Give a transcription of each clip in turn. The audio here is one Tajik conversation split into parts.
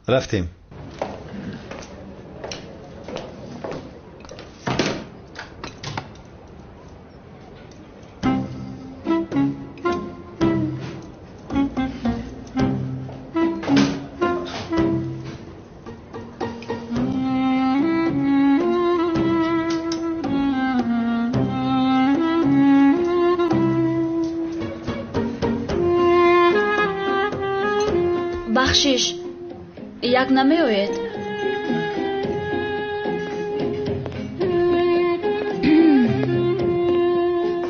Рафтем. Бахшиш, як намеоед?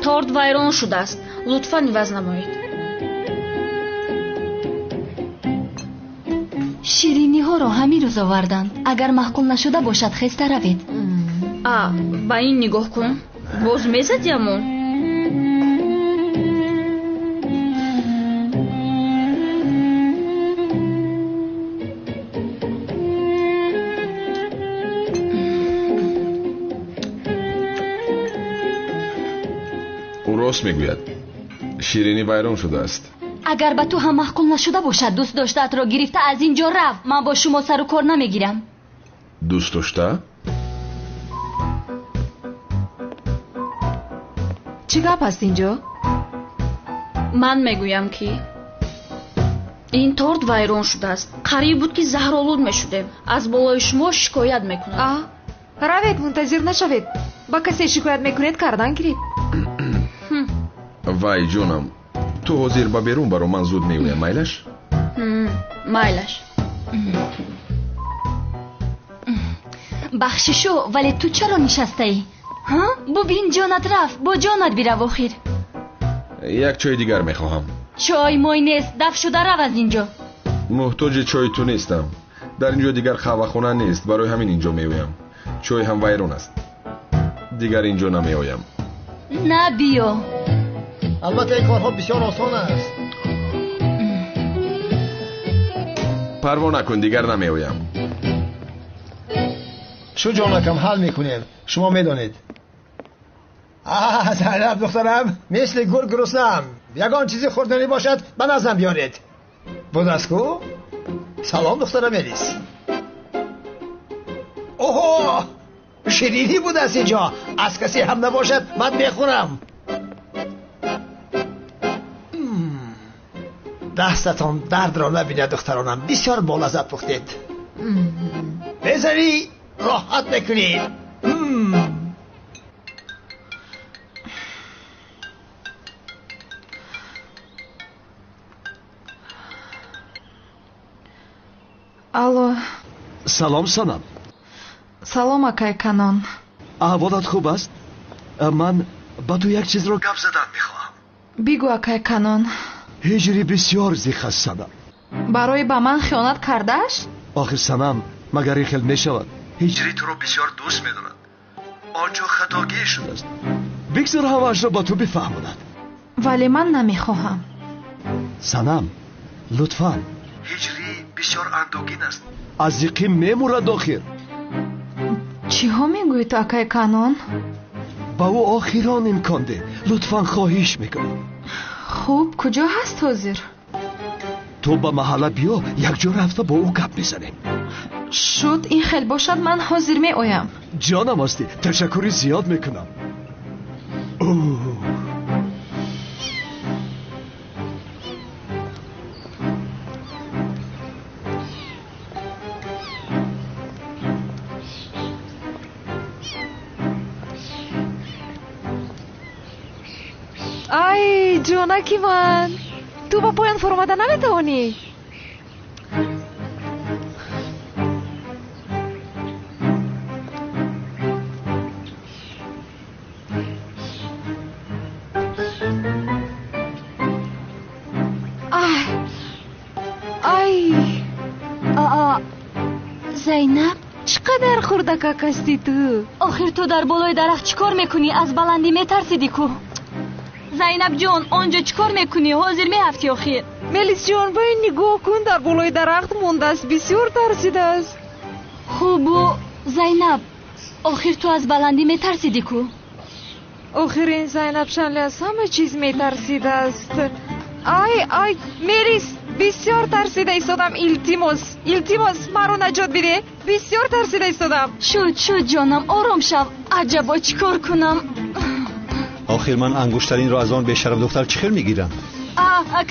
Торт вайрон шудааст. Лутфан иваз намоед. Шириниҳоро ҳамин рӯз оварданд. Агар маъқул нашуда бошад, хеста равед. А, ба ин нигоҳ кун. Боз мезадиамон? Рост мегӯяд. Ширинӣ вайрон шудааст. Агар ба ту ҳам маъқул нашуда бошад, дӯст доштаатро гирифта аз ин ҷо рав. Ман бо шумо сару кор намегирам. Дӯст дошта? Чӣ гап аст инҷо? Ман мегӯям, ки ин торт вайрон шудааст. Қариб буд, ки заҳролуд мешудем. Аз болои шумо шикоят мекунам. Равед, мунтазир нашавед. Ба касе шикоят мекунед, кардан гиред. Вай, ҷонам, ту ҳозир ба берун баро, ман зуд меоям, майлаш? Майлаш. Бахшишу, вале ту чаро нишастаӣ? Ҳа? Бубин, ҷонат рафт, бо ҷонат бирав охир. Як чойи дигар мехоҳам. Чой мой нест, даф шуда рав аз инҷо. Муҳтоҷи чойи ту нестам. Дар инҷо дигар қаҳвахона нест, барои ҳамин инҷо меоям. Чой ҳам вайрон аст. Дигар инҷо намеоям. На, биё. Албатта, ин корҳо бисёр осон аст. Парво накун, дигар намеоям. Шу ҷонакам, ҳал мекунем. Шумо медонед. Зайнаб духтарам, мисли гург гуруснаам. Ягон чизи хӯрданӣ бошад, ба наздам биёред. Будааст ку? Салом, духтарам Элис. Оҳо, ширинӣ будааст инҷо. Аз касе ҳам набошад, ман мехӯрам. Дастатон дардро набинад, духтаронам. Бисёр болаззат пухтед. Безарӣ роҳат мекунед. Алло. Салом, Санам. Салом, акай Канон. Аҳволат хуб аст? Ман ба ту як чизро гап задан мехоҳам. Бигӯ, акай Канон. Ҳиҷри бисёр зиқ аст, Санам. Барои ба ман хиёнат кардааш? Охир, Санам, магар ин хел мешавад? Ҳиҷри туро бисёр дӯст медорад. Он ҷо хатогӣ шудааст. Бигзор ҳамаашро ба ту бифаҳмонад. Вале ман намехоҳам. Санам, лутфан. Ҳиҷрӣ бисёр андӯгин аст. Аз зиқӣ мемурад охир. Чиҳо мегӯӣ ту, акай Канон? Ба ӯ охирон имкон деҳ. Лутфан, хоҳиш мекунам. Хуб, куҷо ҳаст ҳозир? Ту ба маҳалла биё, якҷо рафта бо ӯ гап мезанем. Шуд, ин хел бошад, ман ҳозир меоям. Ҷонам ҳастӣ, ташаккури зиёд мекунам. Ай, ҷонаки ман, ту ба поён фуромада наметавонӣ? Ай, ай. Аа, Зайнаб, чӣ қадар хурдакак ҳастӣ ту? Охир ту дар болои дарахт чӣ кор мекунӣ? Аз баландӣ метарсидӣ ку? Зайнаб ҷон, он ҷо чӣ кор мекунӣ? Ҳозир меҳафтӣ охир. Мелис ҷон, ба ин нигоҳ кун, дар болои дарахт мондааст, бисёр тарсидааст. Хубу, Зайнаб, охир ту аз баландӣ метарсидӣ ку? Охир ин Зайнаб Шанли аз ҳама чиз метарсидааст. Ай, ай, Мелис, бисёр тарсида истодам, илтимос, илтимос, маро наҷот бидеҳ. Бисёр тарсида истодам. Шуд, шуд, ҷонам, ором шав. Аҷабо, чӣ кор кунам? Охир ман ангуштаринро аз он бешараф духтар чӣ хел мегирам?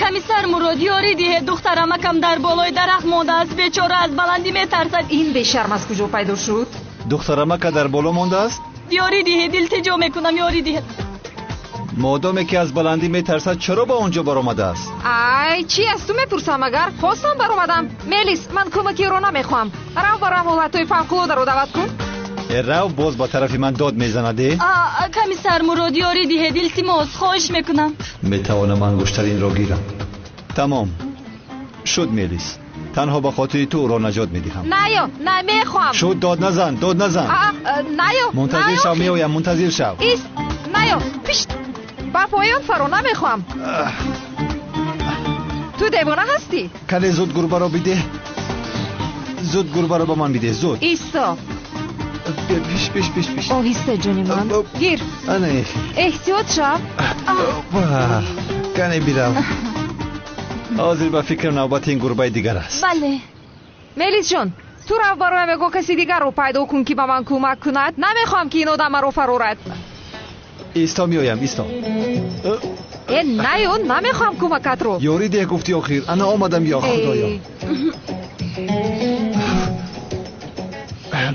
Комиссар Мурод, ёрӣ диҳед, духтарамакам дар болои дарахт мондааст. Бечора аз баландӣ метарсад. Ин бешарм аз куҷо пайдо шуд? Духтарамака дар боло мондааст? Ёрӣ диҳед, илтиҷо мекунам, ёрӣ диҳед. Модоме ки аз баландӣ метарсад, чаро ба он ҷо баромадааст? Ай, чӣ аз ту мепурсам агар? Хостам баромадам. Мелис, ман кӯмаки ӯро намехоҳам. Рав барам ҳолатҳои фавқулодаро даъват кун. Рав, боз ба тарафи ман дод мезанад. Комиссар Мурод, ёрӣ диҳед, илтимос, хоҳиш мекунам. Метавонам ангуштаринро гирам. Тамом шуд, Мелис. Танҳо ба хотири ту ӯро наҷот медиҳам. Наё, намехоҳам. Шуд, дод назан, дод назан. Наё, мунтазир шав, меоям, мунтазир шав. Ист, наё, пишт. Ба поён фаро, намехоҳам. Ту девона ҳастӣ? Кане зуд гурбаро бидеҳ. Зуд гурбаро ба ман бидеҳ, зуд. Исто. Пиш, пиш, пиш, пиш. Оҳиста, ҷони ман. Гир. Ана. Эҳтиёт шав. Кане бирав. Ҳозир ба фикрам навбати ин гурбаи дигар аст. Бале. Мелисҷон, ту рав бароям ягон каси дигарро пайдо кун, ки ба ман кӯмак кунад. Намехоҳам, ки ин одам маро фарорад. Исто, меоям, исто. Э, наё, намехоҳам кӯмакатро. Ёрӣ деҳ гуфти охир. Ана омадам, ё худоё.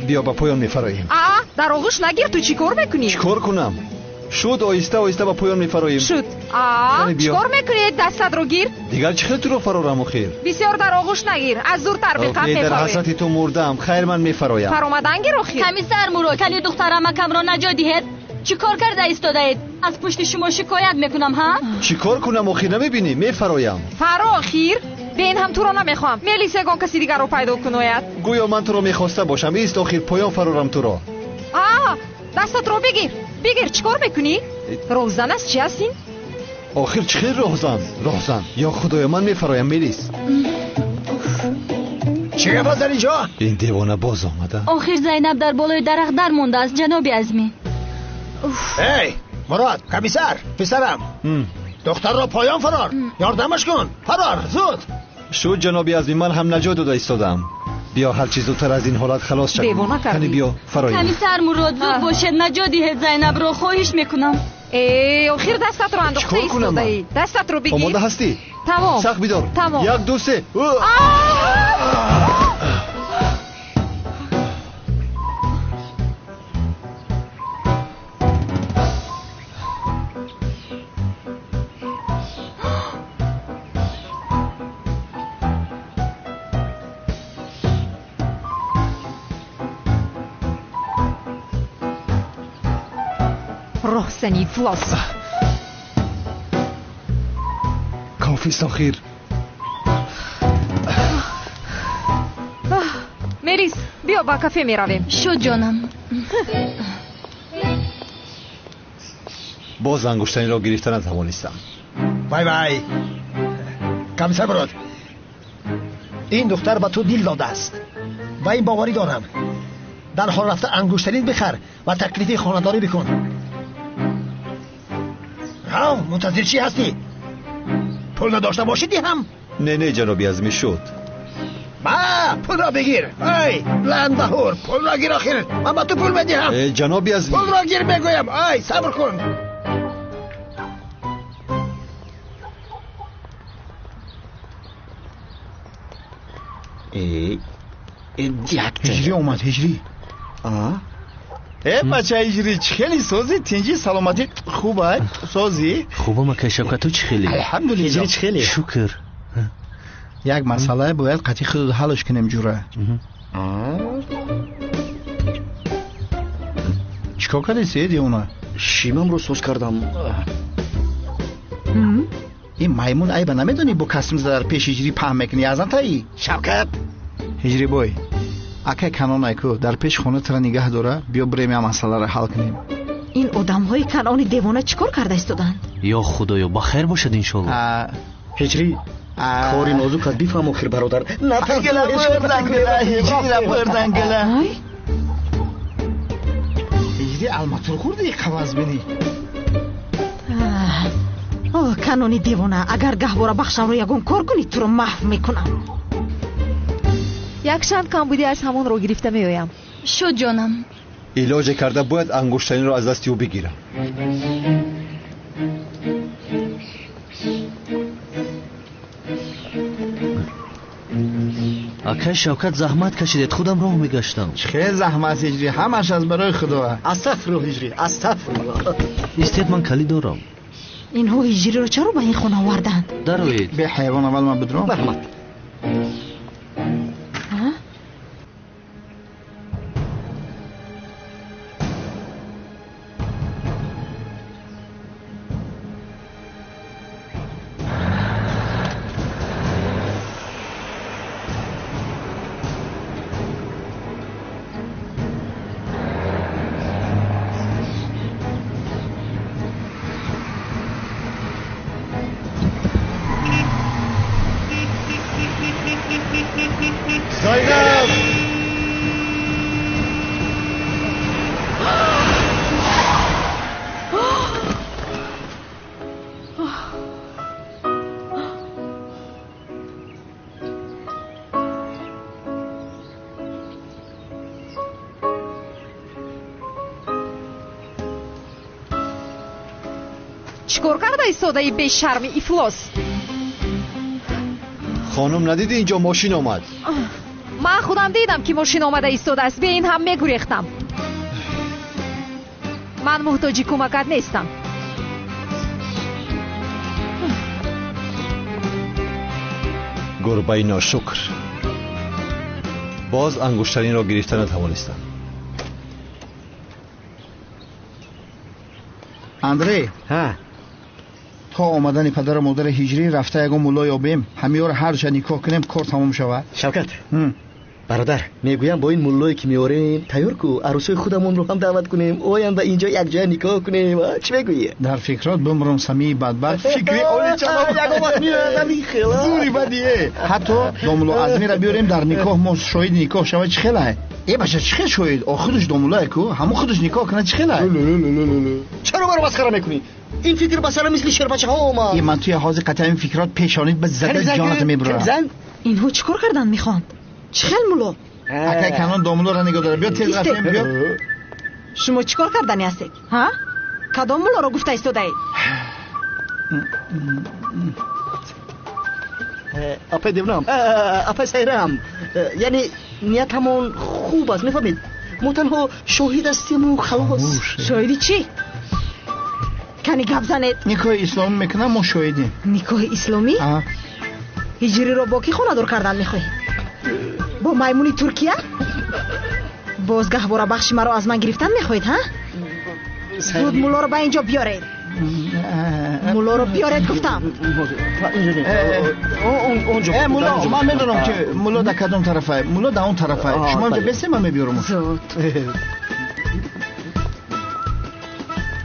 Биё ба поён мефароем. Аа, дар оғӯш нагир, ту чӣ кор мекунӣ? Чӣ кор кунам? Шуд, оҳиста оҳиста ба поён мефароем. Шуд. Аа, чӣ кор мекунӣ? Дастатро гир. Дигар чӣ хел туро фарорам охир? Бисёр дар оғӯш нагир, аз дуртар биқаб мефароем. Дар ҳасрати ту мурдам. Хайр, ман мефароям. Фаромадан гир охир. Комиссар Мурод, кали духтарамакамро наҷот диҳед. Чӣ кор карда истодаед? Аз пушти шумо шикоят мекунам, ҳа? Чӣ кор кунам охир, намебинӣ? Мефароям. Фаро охир. Бе ин ҳам туро намехоҳам. Мелис, ягон каси дигарро пайдо кунояд. Гӯё ман туро мехоста бошам. Ист охир, поён фарорам туро. Аа, дастатро бигир. Бигир, чӣ кор мекунӣ? Роҳзан аст, чӣ аст ин? Охир чӣ хел роҳзан? Роҳзан. Ё худоё, ман мефароям, Мелис. Чӣ гап аст дар ин ҷо? Ин девона боз омада. Охир Зайнаб дар болои дарахт дар мондааст, ҷаноби Азмӣ. Эй, Мурод, комиссар, писарам. Духтарро поён фарор. Ёрдамаш кун. Фарор, зуд. Шуд, ҷаноби Азмӣ, ман ҳам наҷот дода истодам. Биё ҳарчи зудтар аз ин ҳолат халос шавем. Девона кардӣ. Кани биё, фароем. Комиссар Мурод, зуд бошед, наҷот диҳед Зайнабро, хоҳиш мекунам. Э, охир дастатро андохта истодаӣ. Дастатро бигир. Омода ҳастӣ? Тамом. Сахт бидор. Тамом. Як, ду, се. Роҳзани ифлос. Кофист охир. Мелис, биё ба кафе меравем. Шуд, ҷонам. Боз ангуштаниро гирифта натавонистам. Вай вай, комиссар Мурод, ин духтар ба ту дил додааст ва ин боварӣ дорам. Дарҳол рафта ангуштарин бихар ва таклифи хонадорӣ бикун. Рав, мунтазир чӣ ҳастӣ? Пул надошта бошӣ диҳам? Не, не, ҷаноби Азмӣ, шуд. Ба, пулро бигир. Ай, ландаҳур, пулро гир охир. Ман ба ту пул медиҳам. Ҷаноби Азмӣ. Пулро гир мегӯям. Ай, сабр кун. Ҳиҷрӣ омад, ҳиҷрӣ. Э, бача ҳиҷрӣ, чӣ хеле созӣ? Тинҷӣ, саломатӣ хуб ай? Созӣ? Хубам, акай Шавкат, ту чӣ хеле? Алҳамдулиллоҳ. Ҳиҷрӣ чӣ хеле? Шукр. Як масъалае бояд қатъи худ ҳалш кунем, ҷура. Чӣ кор кардӣ, девона? Шимамро соз кардам. Ин маймун айба намедонӣ, бо касм зада дар пеши ҳиҷрӣ паҳн мекунӣ, аз натаӣ? Шавкат! Ҳиҷрӣ бой, акай Канонай ку дар пеши хона тура нигаҳ дора, биё бирем я масъаларо ҳал кунем. Ин одамҳои Канони девона чӣ кор карда истоданд? Ё худоё, ба хайр бошад иншолло. Ҳиҷрӣ, кори нозук аст, бифаҳм охир, бародар. Ҳиҷрӣ, алматур хӯрди қаваз бинӣ. О, Канони девона, агар гаҳвора бахшамро ягон кор кунӣ, туро маҳв мекунам. Якчанд камбудӣ аз ҳамонро гирифта меоям. Шуд, ҷонам. Илоҷе карда бояд ангуштаниро аз дасти ӯ бигирам. Акай Шавкат, заҳмат кашидед, худам роҳ мегаштам. Хел заҳмат, ҳиҷрӣ, ҳамаш аз барои худо. Астағфируллоҳ, ҳиҷрӣ, астағфируллоҳ. Истед, ман калид дорам. Инҳо ҳиҷриро чаро ба ин хона оварданд? Дароед. Бе ҳайвон аввал ман бидром. Марҳамат. Зайнаб! Чӣ кор карда истодаи бешарми ифлос? Хонум, надидӣ инҷо мошин омад? Ман худам дидам, ки мошин омада истодааст. Бе ин ҳам мегурехтам. Ман муҳтоҷи кӯмакат нестам. Гурбаи ношукр, боз ангуштариро гирифта натавонистам. Андрей, то омадани падару модари ҳиҷрӣ рафта ягон мулло ёбем, ҳамиёро ҳарча никоҳ кунем, кор тамом шавад. Шавкат, бародар, мегӯям бо ин муллое ки меорем, тайёр ку арӯсои худамонро ҳам даъват кунем, оянда инҷо якҷоя никоҳ кунем. Чӣ мегӯӣ? Дар фикрот бимром, самии бадбахт. Фикри оличалом зури бадие. Ҳатто домулло Азмира биёрем дар никоҳ, мо шоҳиди никоҳ шавад, чӣ хелай? Э баша, чӣ хел шоҳид? О, худаш домуллое ку, ҳамон худаш никоҳ кунад, чӣ хелай? Чаро маро масхара мекунӣ? Ин фикр ба сарам мисли шербачаҳо омад. Е, ман туя ҳозир қатъи ин фикрот пешонид ба зада ҷоната мебурам. Инҳо чӣ кор кардан мехоҳанд? Чӣ хел мулло? Акай Канон домуллоро нигоҳ дорад. Биё тез рафтем, биё. Шумо чӣ кор кардани ҳастед? Ҳа? Кадом муллоро гуфта истодаед? Апай девнам, апай Сайрам, яъне ниятамон хуб аст, мефаҳмед? Мо танҳо шоҳид ҳастему халос. Шоҳиди чӣ? Кани гап занед. Никоҳи исломӣ мекунам, мо шоҳидем. Никоҳи исломӣ? Ҳиҷриро бо кӣ хонадор кардан мехоҳед? Бо маймуни Туркия? Боз гаҳвора бахши маро аз ман гирифтан мехоҳед, ҳа? Зуд муллоро ба инҷо биёред. Муллоро биёред гуфтам. Мулло, ман медонам ки мулло дар кадом тарафае. Мулло дар он тарафае. Шумо инҷо бесте, ман мебиёрам. Зуд.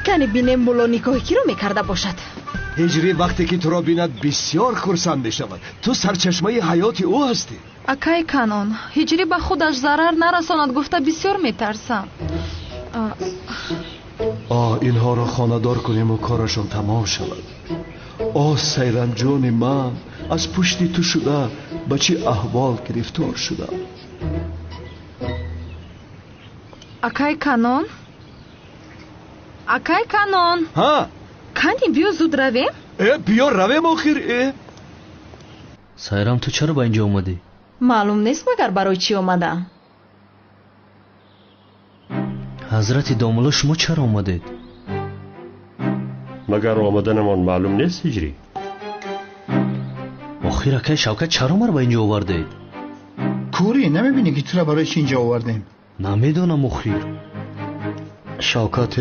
Кани бинем мулло никоҳи киро мекарда бошад. Ҳиҷрӣ вақте ки туро бинад бисёр хурсанд мешавад. Ту сарчашмаи ҳаёти ӯ ҳастӣ. Акай Канон, ҳиҷрӣ ба худаш зарар нарасонад гуфта бисёр метарсам. О, инҳоро хонадор кунему корашон тамом шавад. О, Сайрамҷони ман, аз пушти ту шуда ба чӣ аҳвол гирифтор шудам. Акай Канон, акай Канон. Ҳа? Кани биё зуд равем. Э, биё равем охир. Э, Сайрам, ту чаро ба инҷо омадӣ? Маълум нест, магар барои чӣ омадаам. Ҳазрати домулло, шумо чаро омадед? Магар омаданамон маълум нест, ҳиҷрӣ? Охир акай Шавкат, чаро маро ба инҷо овардед? Кӯрӣ, намебинӣ ки тура барои чӣ инҷо овардем? Намедонам охир. Шавкат,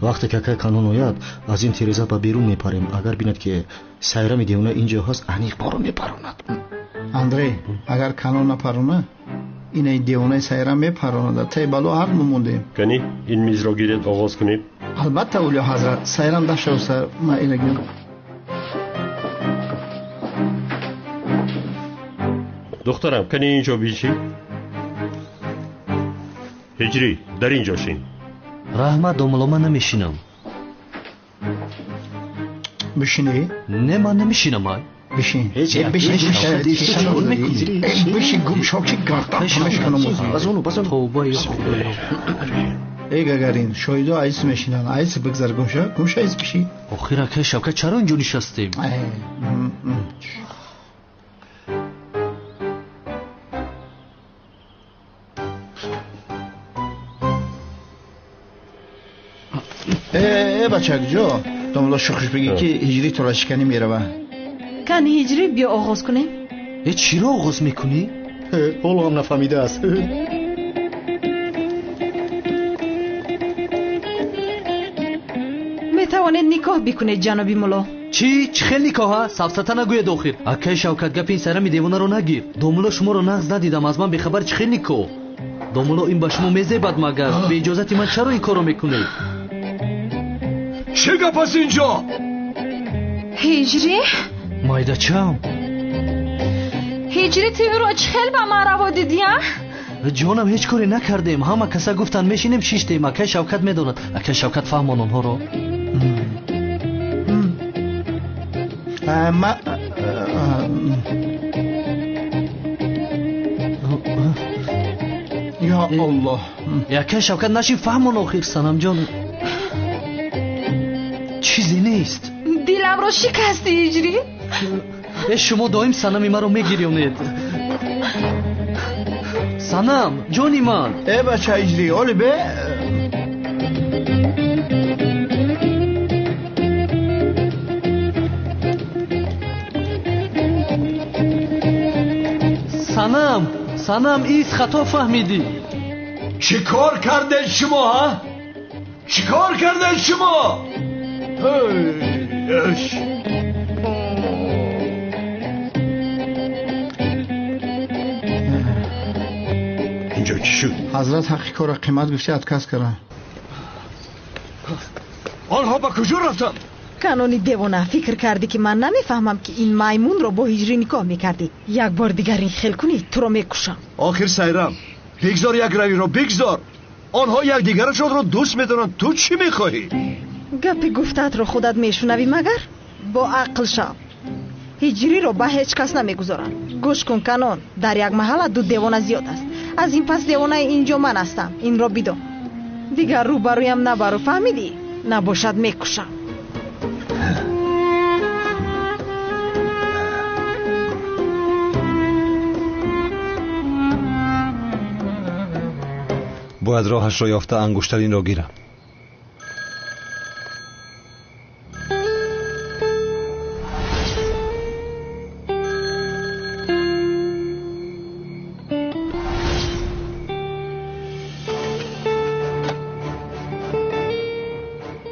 вақте ки акай Канон ояд, аз ин тиреза ба берун мепарем. Агар бинад ки Сайрами девона инҷо ҳаст, аниқ моро мепаронад. Андрей, агар Канон напарона, инаи девонаи Сайрам мепаронад. Таи бало ҳар мемондем. Кани ин мизро гиред, оғоз кунем. Албатта, улё ҳазрат. Сайрам дашавса, ман ина гирам. Духтарам, кани инҷо бишин. Ҳиҷрӣ, дар инҷо шин. Раҳмат, домулло, ман намешинам. Бишинӣ? Не, ман намешинам. Ай бишин. Бишин, бишин, гум шав, ки гардан мешканам. Базону, базону. Тавба, ё Худоё. Эй Гагарин, шоҳидо айс мешинанд. Айс бигзар, гумша, гумша, айс бишин. Охир акай Шавкат, чаро инҷо нишастем? Э, бача, куҷо? Домла, шухш бигӣ, ки ҳиҷрӣ толашиканӣ мерава. Кани, ҳиҷрӣ, биё оғоз кунем. Э, чиро оғоз мекунӣ? Ҳоло ҳам нафаҳмидааст. Метавонед никоҳ бикунед, ҷаноби мулло. Чӣ? Чӣ хел никоҳа? Сафсата нагӯед охир. Акай Шавкат, гапи ин сайрами девонаро нагир. Домулло, шуморо нағз надидам, аз ман бехабар чӣ хел никоҳ? Домулло, ин ба шумо мезебад магар? Бе иҷозати ман чаро ин корро мекунед? Чӣ гап аст инҷо? Ҳиҷрӣ? Майдачам. Ҳиҷрӣ, ту инро чӣ хел ба ман раво дидӣ, а? Ҷонам, ҳеҷ коре накардем. Ҳама каса гуфтанд мешинем, шиштем. Акай Шавкат медонад. Акай Шавкат, фаҳмон онҳоро. Ма ё Аллоҳ. Акай Шавкат, нашин, фаҳмон охир, санамҷон. Чизе нест. Диламро шикасти, ҳиҷрӣ. Э, шумо доим санами маро мегирёнед. Санам, ҷони ман. Э, бача ҳиҷрӣ, оли бе. Санам, санам, ис хато фаҳмидӣ. Чӣ кор кардед шумо, ҳа? Чӣ кор кардед шумо? Ҳей! Инҷо чӣ шуд? Ҳазрат ҳаққи корро қимат гуфти, отказ карданд. Онҳо ба куҷо рафтанд? Канони девона, фикр кардӣ, ки ман намефаҳмам, ки ин маймунро бо ҳиҷрӣ никоҳ мекардӣ? Як бор дигар ин хел кунӣ, туро мекушам. Охир Сайрам, бигзор якравиро, бигзор. Онҳо якдигарашонро дӯст медоранд. Ту чӣ мехоҳӣ? Гапи гуфтаатро худат мешунавӣ магар? Бо ақл шав. Ҳиҷриро ба ҳеҷ кас намегузорам. Гӯш кун, Канон, дар як маҳалла ду девона зиёд аст. Аз ин пас девонаи инҷо ман ҳастам, инро бидон. Дигар рӯбарӯям набару, фаҳмидӣ? Набошад, мекушам. Бояд роҳашро ёфта ангуштаринро гирам.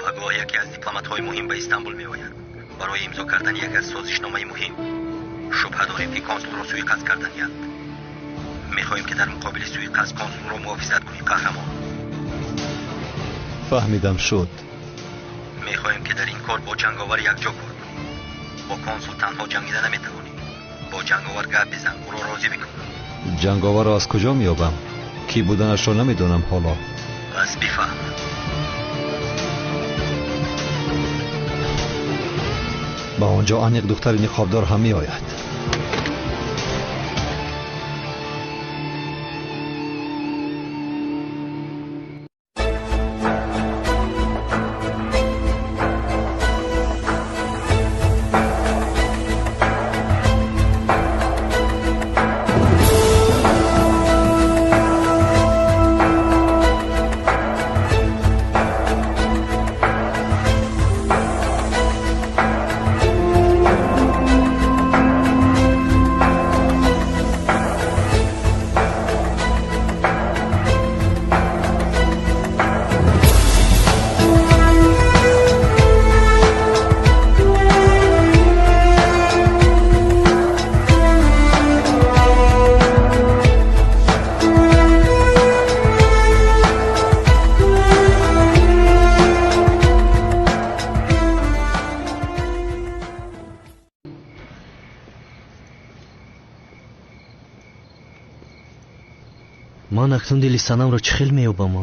Пагоҳ яке аз дипломатҳои муҳим ба Истанбул меояд барои имзо кардани як аз созишномаи муҳим. Шубҳа дорем, ки консулро суиқасд карданиянд. Мехоҳем, ки дар муқобили суиқасд консулро муҳофизат кунӣ, қаҳрамон. Фаҳмидам, шуд. Мехоҳем, ки дар ин кор бо ҷанговар якҷо кор кунӣ. Бо консул танҳо ҷангида наметавонӣ. Бо ҷанговар гап бизан, ӯро розӣ бикун. Ҷанговарро аз куҷо меёбам? Кӣ буданашро намедонам ҳоло. Пас бифаҳм. Ба он ҷо аниқ духтари ниқобдор ҳам меояд. Ман акнун дили санамро чӣ хел меёбам?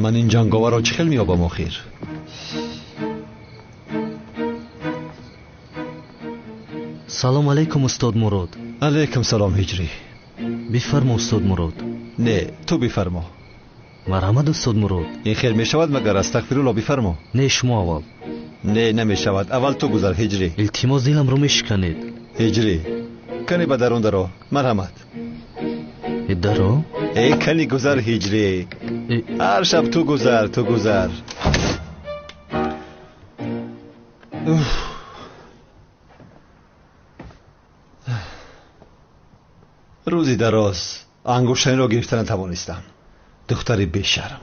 Ман ин ҷанговарро чӣ хел меёбам охир? Салом алейкум, устод Мурод. Алейкум салом, Ҳиҷрӣ. Бифармо, устод Мурод. Не, ту бифармо. Марҳамат, устод Мурод. Ин хел мешавад магар? Астағфирулло, бифармо. Не, шумо аввал. Не, намешавад. Аввал ту гузар, Ҳиҷрӣ. Илтимос, диламро мешиканед. Ҳиҷрӣ, кани ба дарун даро. Марҳамат. Даро? Э, кани гузар, Ҳиҷрӣ. Ҳар шаб ту гузар, ту гузар. Рӯзи дароз ангуштаниро гирифта натавонистам. Духтари бешарм.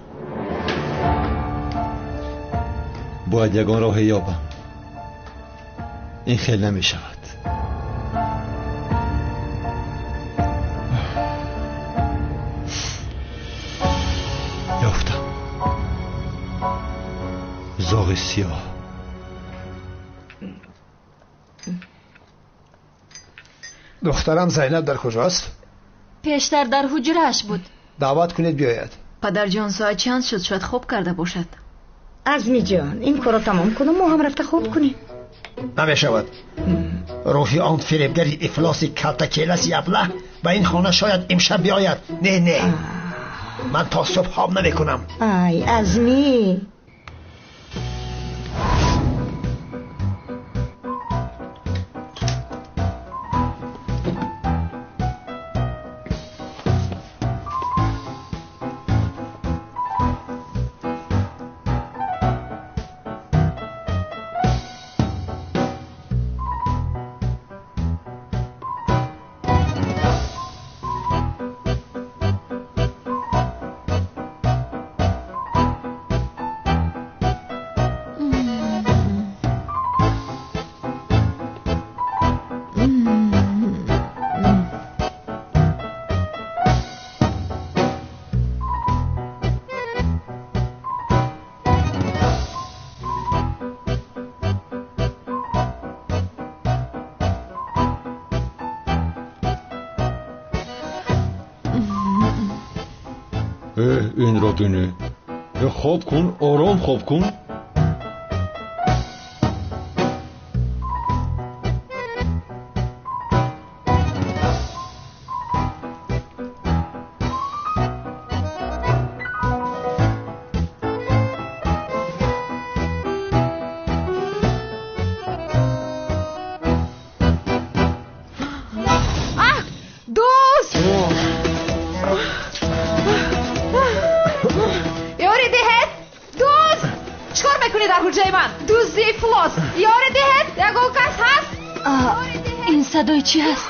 Бояд ягон роҳе ёбам. Ин хел намешавад. Ёфтам. Зоғи сиёҳ. Духтарам Зайнаб дар куҷост? Пештар дар ҳуҷрааш буд. Даъват кунед биёяд. Падарҷон, соат чанд шуд? Шояд хоб карда бошад. Азмиҷон, ин корро тамом кунам, мо ҳам рафта хоб кунем. Намешавад. Рӯҳи он фиребгари ифлоси калтакеласи аблаҳ ба ин хона шояд имшаб биёяд. Не, не, ман то субҳ хоб намекунам. Ай, Азмӣ. Инро бинӣ. Хоб кун, ором хоб кун. Ин садои чӣ аст?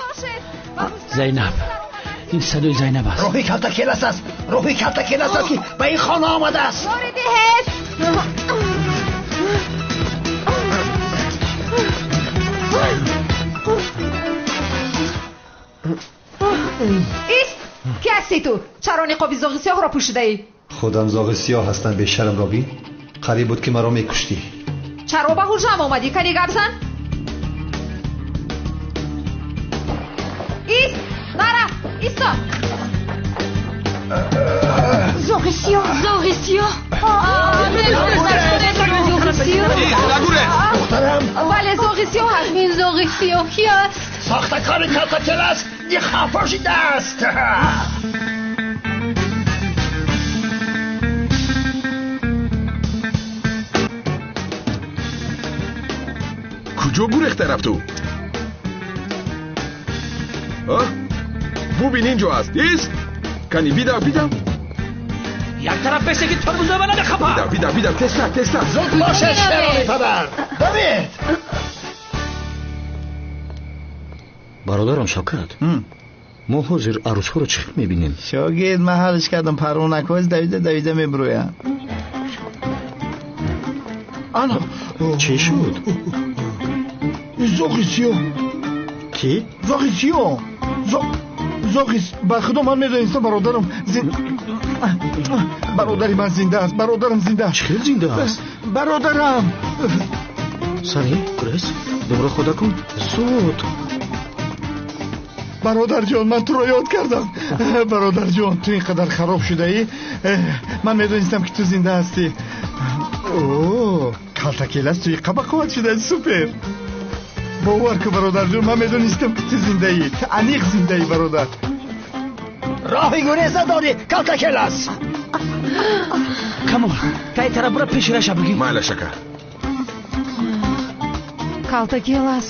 Зайнаб, ин садои Зайнаб аст. Рӯҳи калтакелас аст, рӯҳи калтакелас аст, ки ба ин хона омадааст. Ёри диҳед! Ист! Ки ҳастӣ ту? Чаро ниқоби зоғи сиёҳро пӯшидаӣ? Худам зоғи сиёҳ ҳастам, бешарм робин. Қариб буд ки маро мекуштӣ. Чаро ба ҳуҷрам омадӣ? Кани гап зан? Ист! Нара! Исто! Зоғи сиёҳ! Зоғи сиёҳ! Духтарам! Бале, зоғи сиёҳ аст. Ин зоғи сиёҳ ки аст? Сохтакори калтакелас хафа шудааст. Куҷо гурехта рафт ӯ? Бубин, инҷо аст. Ист! Кани бидав, бидав. Як тараф бесе ки тарбуза ба намехапа. Бидав, бидав, бидав, тезтар, тезтар. Зуд бошед, шерони падар. Давид! Бародарам Шавкат, мо ҳозир арӯсҳоро чӣ хел мебинем? Шогирд, ман ҳалш кардам, парвонакҳоз давида давида мебироянд. Ана! Чӣ шуд? Зоғи сиёҳ. Кӣ? Зоғи сиёҳ. Зоғи ба худо ман медонистам, бародарам бародари ман зинда аст, бародарам зинда аст. Чӣ хел зинда аст? Бародарам. Сари, гурез, думро хода кун. Зуд. Бародарҷон, ман туро ёд кардам. Бародарҷон, ту ин қадар хароб шудаӣ. Ман медонистам, ки ту зинда ҳастӣ. О, Калтакелас, ту иқа бақувват шудаӣ, супер. Бовар кун, бародарҷон, ман медонистам, ки ту зиндаӣ. Ту аниқ зиндаӣ, бародар. Роҳи гурез надорӣ, Калтакелас. Камол, тай тараф бура, пеши раша бигир. Майлаш, ака. Калтакелас.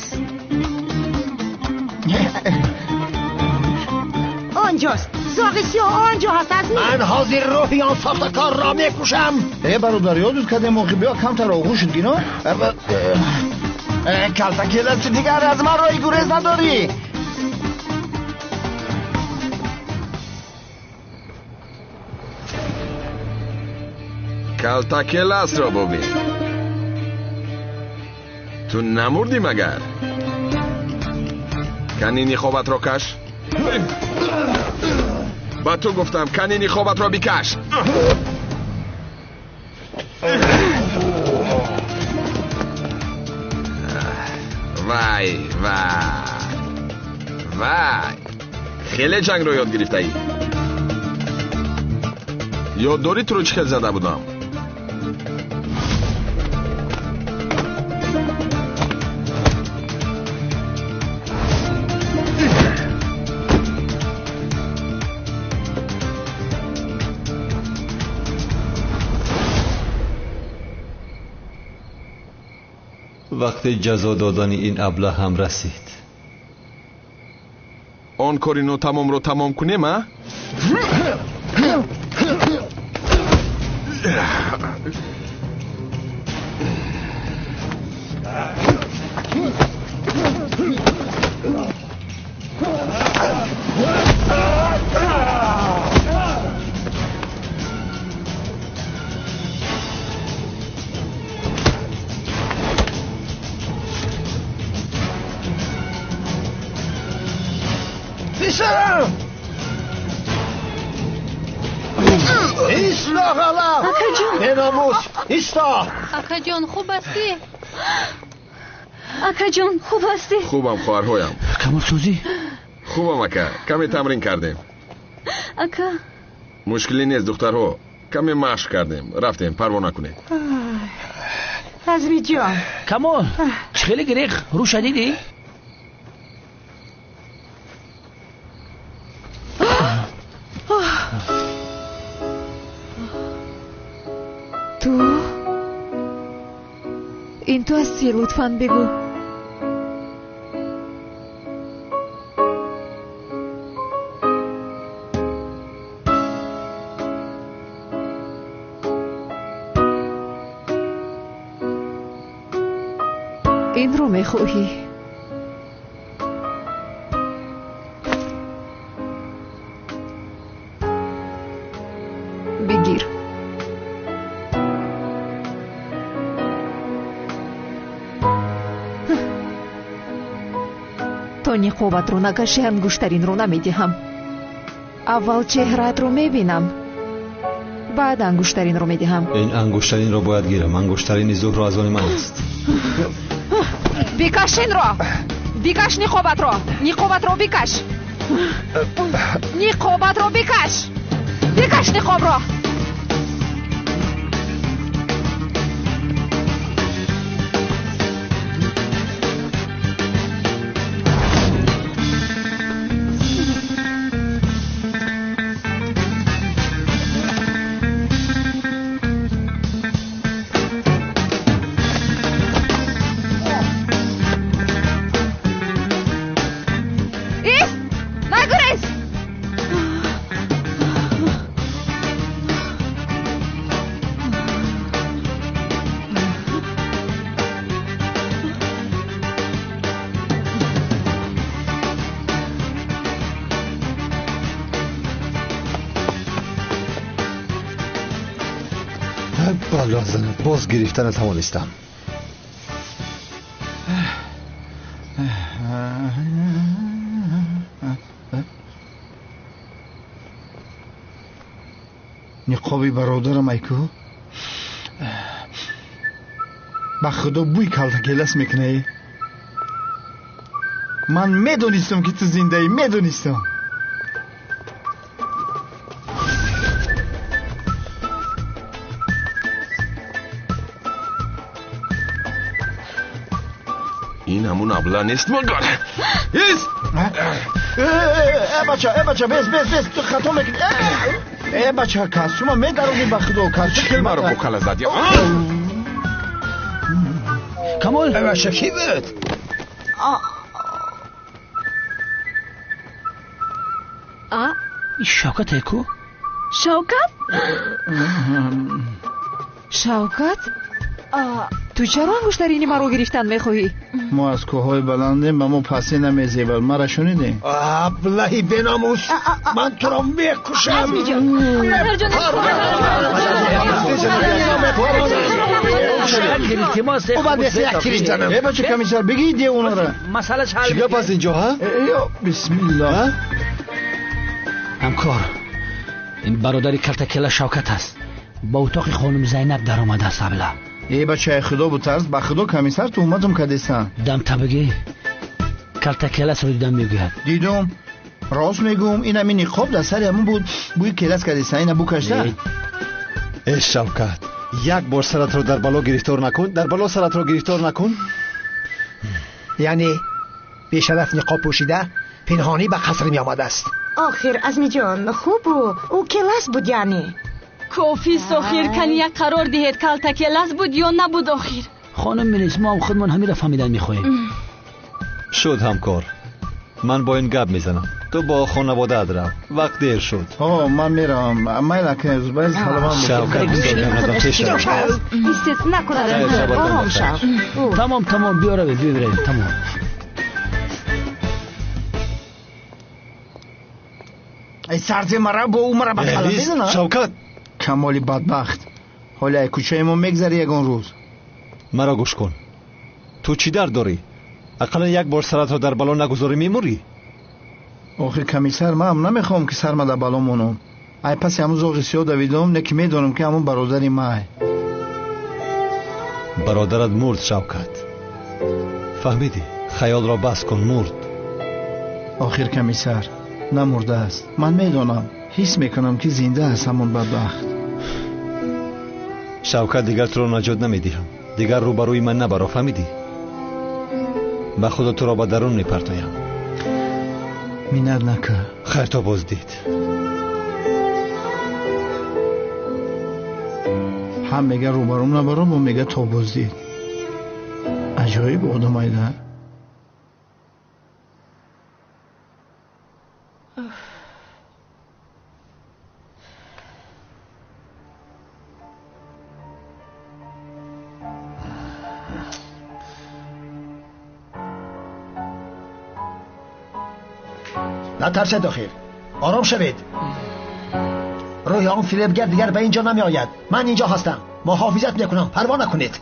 Онҷост, зоғи сиёҳ онҷо ҳаст, Азми. Ман ҳозир рӯҳи он сохтакорро мекушам. Э, бародар, ёдут кардем, охи биё камтар оғӯшат гино. Калтакелас, ту дигар аз ман роҳи гурез надорӣ. Калтакеласро бубин. Ту намурдӣ магар? Кани ниқобатро каш. Ба ту гуфтам, кани ниқобатро бикаш. Вай, вай, вай, хеле ҷангро ёд гирифтаӣ. Ёд дорӣ, туро чӣ хел зада будам? Вақти ҷазо додани ин аблаҳ ҳам расид. Он кори нотамомро тамом кунем, а? Писарам! Исто, ғалаб! Акаҷон! Беномус, исто! Акаҷон, хуб ҳастӣ? Акаҷон, хуб ҳастӣ? Хубам, хоҳарҳоям. Камолсозӣ? Хубам, ака, каме тамрин кардем. Ака. Мушкиле нест, духтарҳо, каме машқ кардем, рафтем, парво накунед. Азмиҷон. Камол, чӣ хеле гирех, рӯша дидӣ? Ту? Ин ту ҳастӣ, лутфан бигӯ. Инро мехоҳӣ? Бигир. То ниқобатро накашӣ, ангуштаринро намедиҳам. Аввал чеҳраатро мебинам, баъд ангуштаринро медиҳам. Ин ангуштаринро бояд гирам. Ангуштарини Зуҳро аз они ман аст. Бикаш инро! Бикаш ниқобатро! Ниқобатро бикаш! Ниқобатро бикаш! Бикаш ниқобро! Ист! Нагурез! Бало занад, боз гирифта натавонистам. Ниқоби бародарам айку, ба худо бӯй Калтакелас мекунае. Ман медонистам, ки ту зиндаӣ, медонистам. Ин ҳамун абла нест магар? Ис! Э бача, э бача, бес, бес, бес, ту хато мекунӣ. Э бача, костюма медарони ба худо, костюм. Чӣ маро бо кала задӣ? Камол! Э бача, кӣ буд? А? Ин Шавкат ку? Шавкат? Шавкат? Ту чаро ангуштарини маро гирифтан мехоҳӣ? Мо аз кӯҳҳои баландем, ба мо пасӣ намезебад. Мара шунидем? Аблаҳи беномус, ман туро мекушам. Э бача, комиссар, бигӣ девонара. Чӣ гап аст инҷо, ҳа? Бисмиллоҳ. Ҳамкор, ин бародари калтакела Шавкат аст. Ба утоқи хонум Зайнаб даромадааст абла. Э бачаи худо бутарс, ба худо комиссар туҳматум кардесан. Дам табигӣ калтакеласро дидам мегӯяд. Дидум, рост мегӯм, ин ҳамин ниқоб дар сари ҳамун буд, бӯи келас кардесан, ина букашта. Э Шавкат, як бор саратро дар бало гирифтор накун, дар бало саратро гирифтор накун. Яъне бешараф ниқоб пӯшида пинҳонӣ ба қаср меомадааст. Охир Азмиҷон, хубу ӯ келас буд яъне. Кофист охир, кани як қарор диҳед, калтакелас буд ё набуд охир? Хонум милис, мо ҳам худмон ҳаминро фаҳмидан мехоҳем. Шуд ҳамкор, ман бо ин гап мезанам. Ту бо хонаводаат рав, вақт дер шуд. Ҳо, ман меравам. Майла зубайр, саломат. Шавкат, бисёр Истед, накунад, ором шав. Тамом, тамом, биё равед, биё равед, тамом. Ай сарзи мара бо ӯ мара ба кала мезанад. Шавкат! Камоли бадбахт, ҳоли ай кӯчаи мо мегзари ягон рӯз. Маро гӯш кун, ту чӣ дард дорӣ? Ақаллан як бор саратро дар бало нагузорӣ, мемурӣ. Охир комиссар, ман ҳам намехоҳам, ки сарма дар бало монам. Ай паси ҳамун зоғи сиёҳ давидам, не ки медонам, ки ҳамун бародари май. Бародарат мурд, Шавкат, фаҳмидӣ? Хаёлро бас кун, мурд. Охир комиссар, намурдааст. Ман медонам, ҳис мекунам, ки зинда аст ҳамон бадбахт. Шавкат, дигар туро наҷот намедиҳам. Дигар рӯбарӯи ман набаро, фаҳмидӣ? Ба худо туро ба дарун мепартоям. Миннат накар. Хайр, то боздид. Ҳам мега рӯбарӯм набаро, бо мега то боздид. Аҷоиб одамайда. Натарсед охир, ором шавед. Рӯҳи он фиребгар дигар ба инҷо намеояд. Ман инҷо ҳастам, муҳофизат мекунам, парво накунед.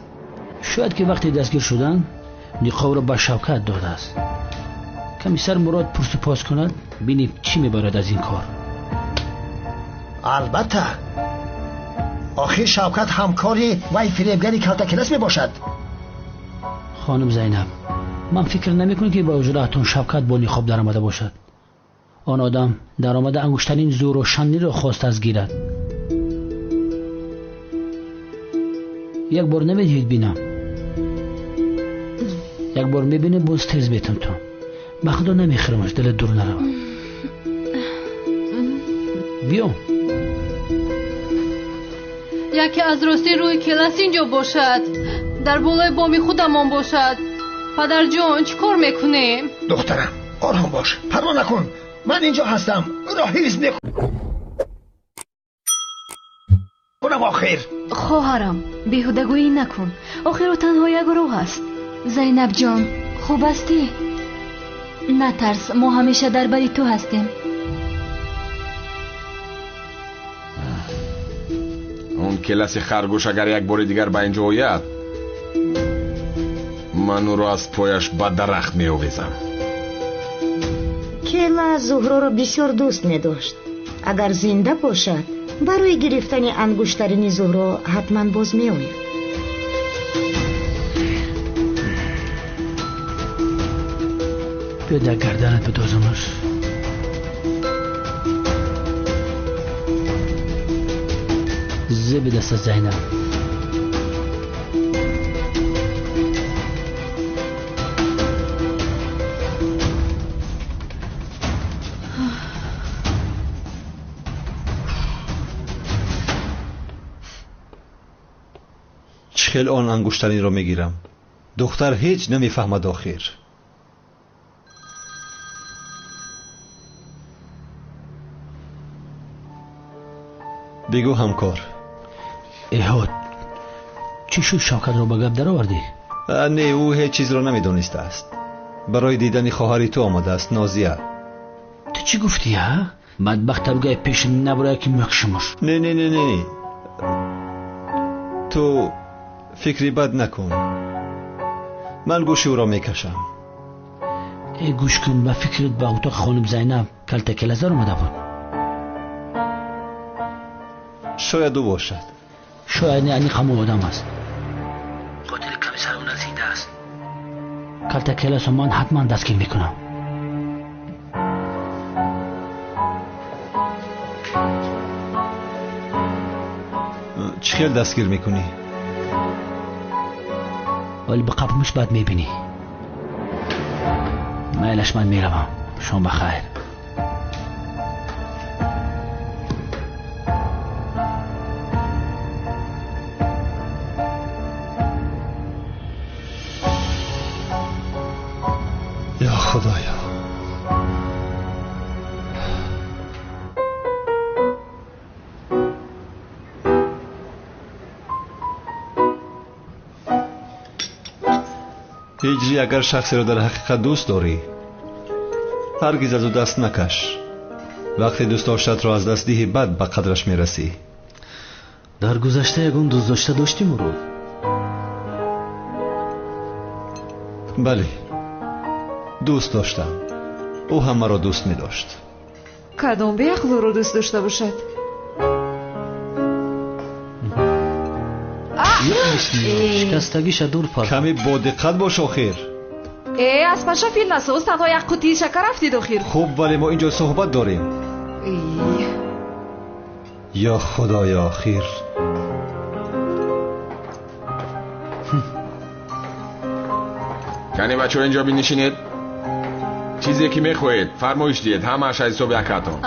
Шояд ки вақте дастгир шудан ниқобро ба Шавкат додааст. Комиссар Мурод пурсупос кунад, бинем чӣ мебарад аз ин кор. Албатта, охир Шавкат ҳамкори вай фиребгари калтакелас мебошад. Хонум Зайнаб, ман фикр намекунам, ки ба ҳуҷраатон Шавкат бо ниқоб даромада бошад. Он одам даромада ангуштарин зӯру шанниро хостааст гирад. Як бор намедиҳед бинам? Як бор мебинем, боз тез метам ту. Ба худо намехӯрамаш, дилат дур наравад. Биё. Яке аз рости рӯи келас инҷо бошад, дар болои боми худамон бошад. Падарҷон, чӣ кор мекунем? Духтарам, ором бош, парво накун. Ман инҷо ҳастам, ӯро ҳифз мекунам охир. Хоҳарам, беҳудагӯӣ накун. Охир ӯ танҳо як роҳ аст. Зайнабҷон, хуб ҳастӣ? Натарс, мо ҳамеша дар бари ту ҳастем. Он келаси харгӯш агар як бори дигар ба инҷо ояд, ман ӯро аз пояш ба дарахт меовезам. Кела Зуҳроро бисёр дӯст медошт. Агар зинда бошад, барои гирифтани ангуштарини Зуҳро ҳатман боз меояд. Биё дар гарданат бидозамаш. Зеби даста Зайнаб. Чӣ хел он ангуштариро мегирам? Духтар ҳеҷ намефаҳмад охир. Бигӯ ҳамкор. Эҳод, чӣ шуд Шавкатро ба гап даровардӣ? Не, ӯ ҳеҷ чизро намедонистааст. Барои дидани хоҳари ту омадааст, Нозия. Ту чӣ гуфтӣ, ҳа? Бадбахта бигӯй пеши набурая ки мекушамаш. Не, не, не, не. Ту фикри бад накун. Ман гӯши ӯро мекашам. Э, гӯш кун, ба фикрит ба утоқи хоним Зайнаб калтакелазар омада буд. Шояд ӯ бошад. Шояд не, аниқ ҳамон одам аст. Қотили комиссар ӯ зинда аст. Калтакеласо ман ҳатман дастгир мекунам. Чӣ хел дастгир мекунӣ? Вале ба қапмуш баъд мебинӣ. Майлаш, ман меравам. Шом ба хайр. Ё Худоё. Ҳиҷрӣ, агар шахсеро дар ҳақиқат дӯст дорӣ, ҳаргиз аз ӯ даст накаш. Вақте дӯстдоштатро аз даст диҳӣ, баъд ба қадраш мерасӣ. Дар гузашта ягон дӯстдошта доштӣ, Мурод? Бале, дӯст доштам. Ӯ ҳам маро дӯст медошт. Кадом беақлуро дӯст дошта бошад? Шикастагиша дур пар. Каме бодиққат бош охир. Э, аз паша фил насоз, танҳо як қутии шакар афтид охир. Хуб, вале мо инҷо суҳбат дорем. Ё Худоё, охир. Кани бачаҳо инҷо бинишинед. Чизе ки мехоҳед фармоиш диҳед, ҳамааш аз ҳисоби акаатон.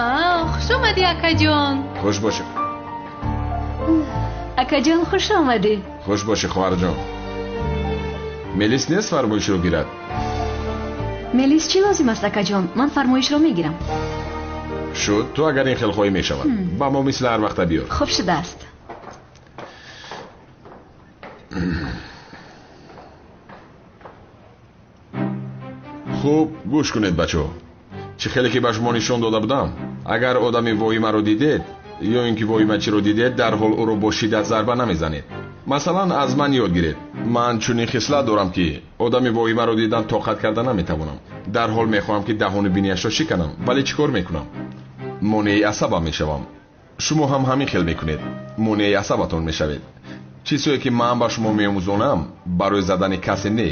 Хуш омадӣ, акаҷон. Хуш бошед. Акаҷон, хуш омадӣ. Хуш бошӣ, хоҳарҷон. Мелис нест фармоишро гирад? Мелис чӣ лозим аст, акаҷон? Ман фармоишро мегирам. Шуд, ту агар ин хел хоҳӣ мешавад. Ба мо мисли ҳар вақта биёр. Хуб шудааст. Хуб, гӯш кунед, бачаҳо. Чӣ хеле ки ба шумо нишон дода будам, агар одами воҳимаро дидед ё ин ки воҳимачиро дидед, дарҳол ӯро бо шиддат зарба намезанед. Масалан, аз ман ёд гиред. Ман чунин хислат дорам ки одами воҳимаро дидан тоқат карда наметавонам. Дарҳол мехоҳам ки даҳону биниашро шиканам, вале чӣ кор мекунам? Монеи асабам мешавам. Шумо ҳам ҳамин хел мекунед. Монеи асабатон мешавед. Чизҳое ки ман ба шумо меомӯзонам, барои задани касе не,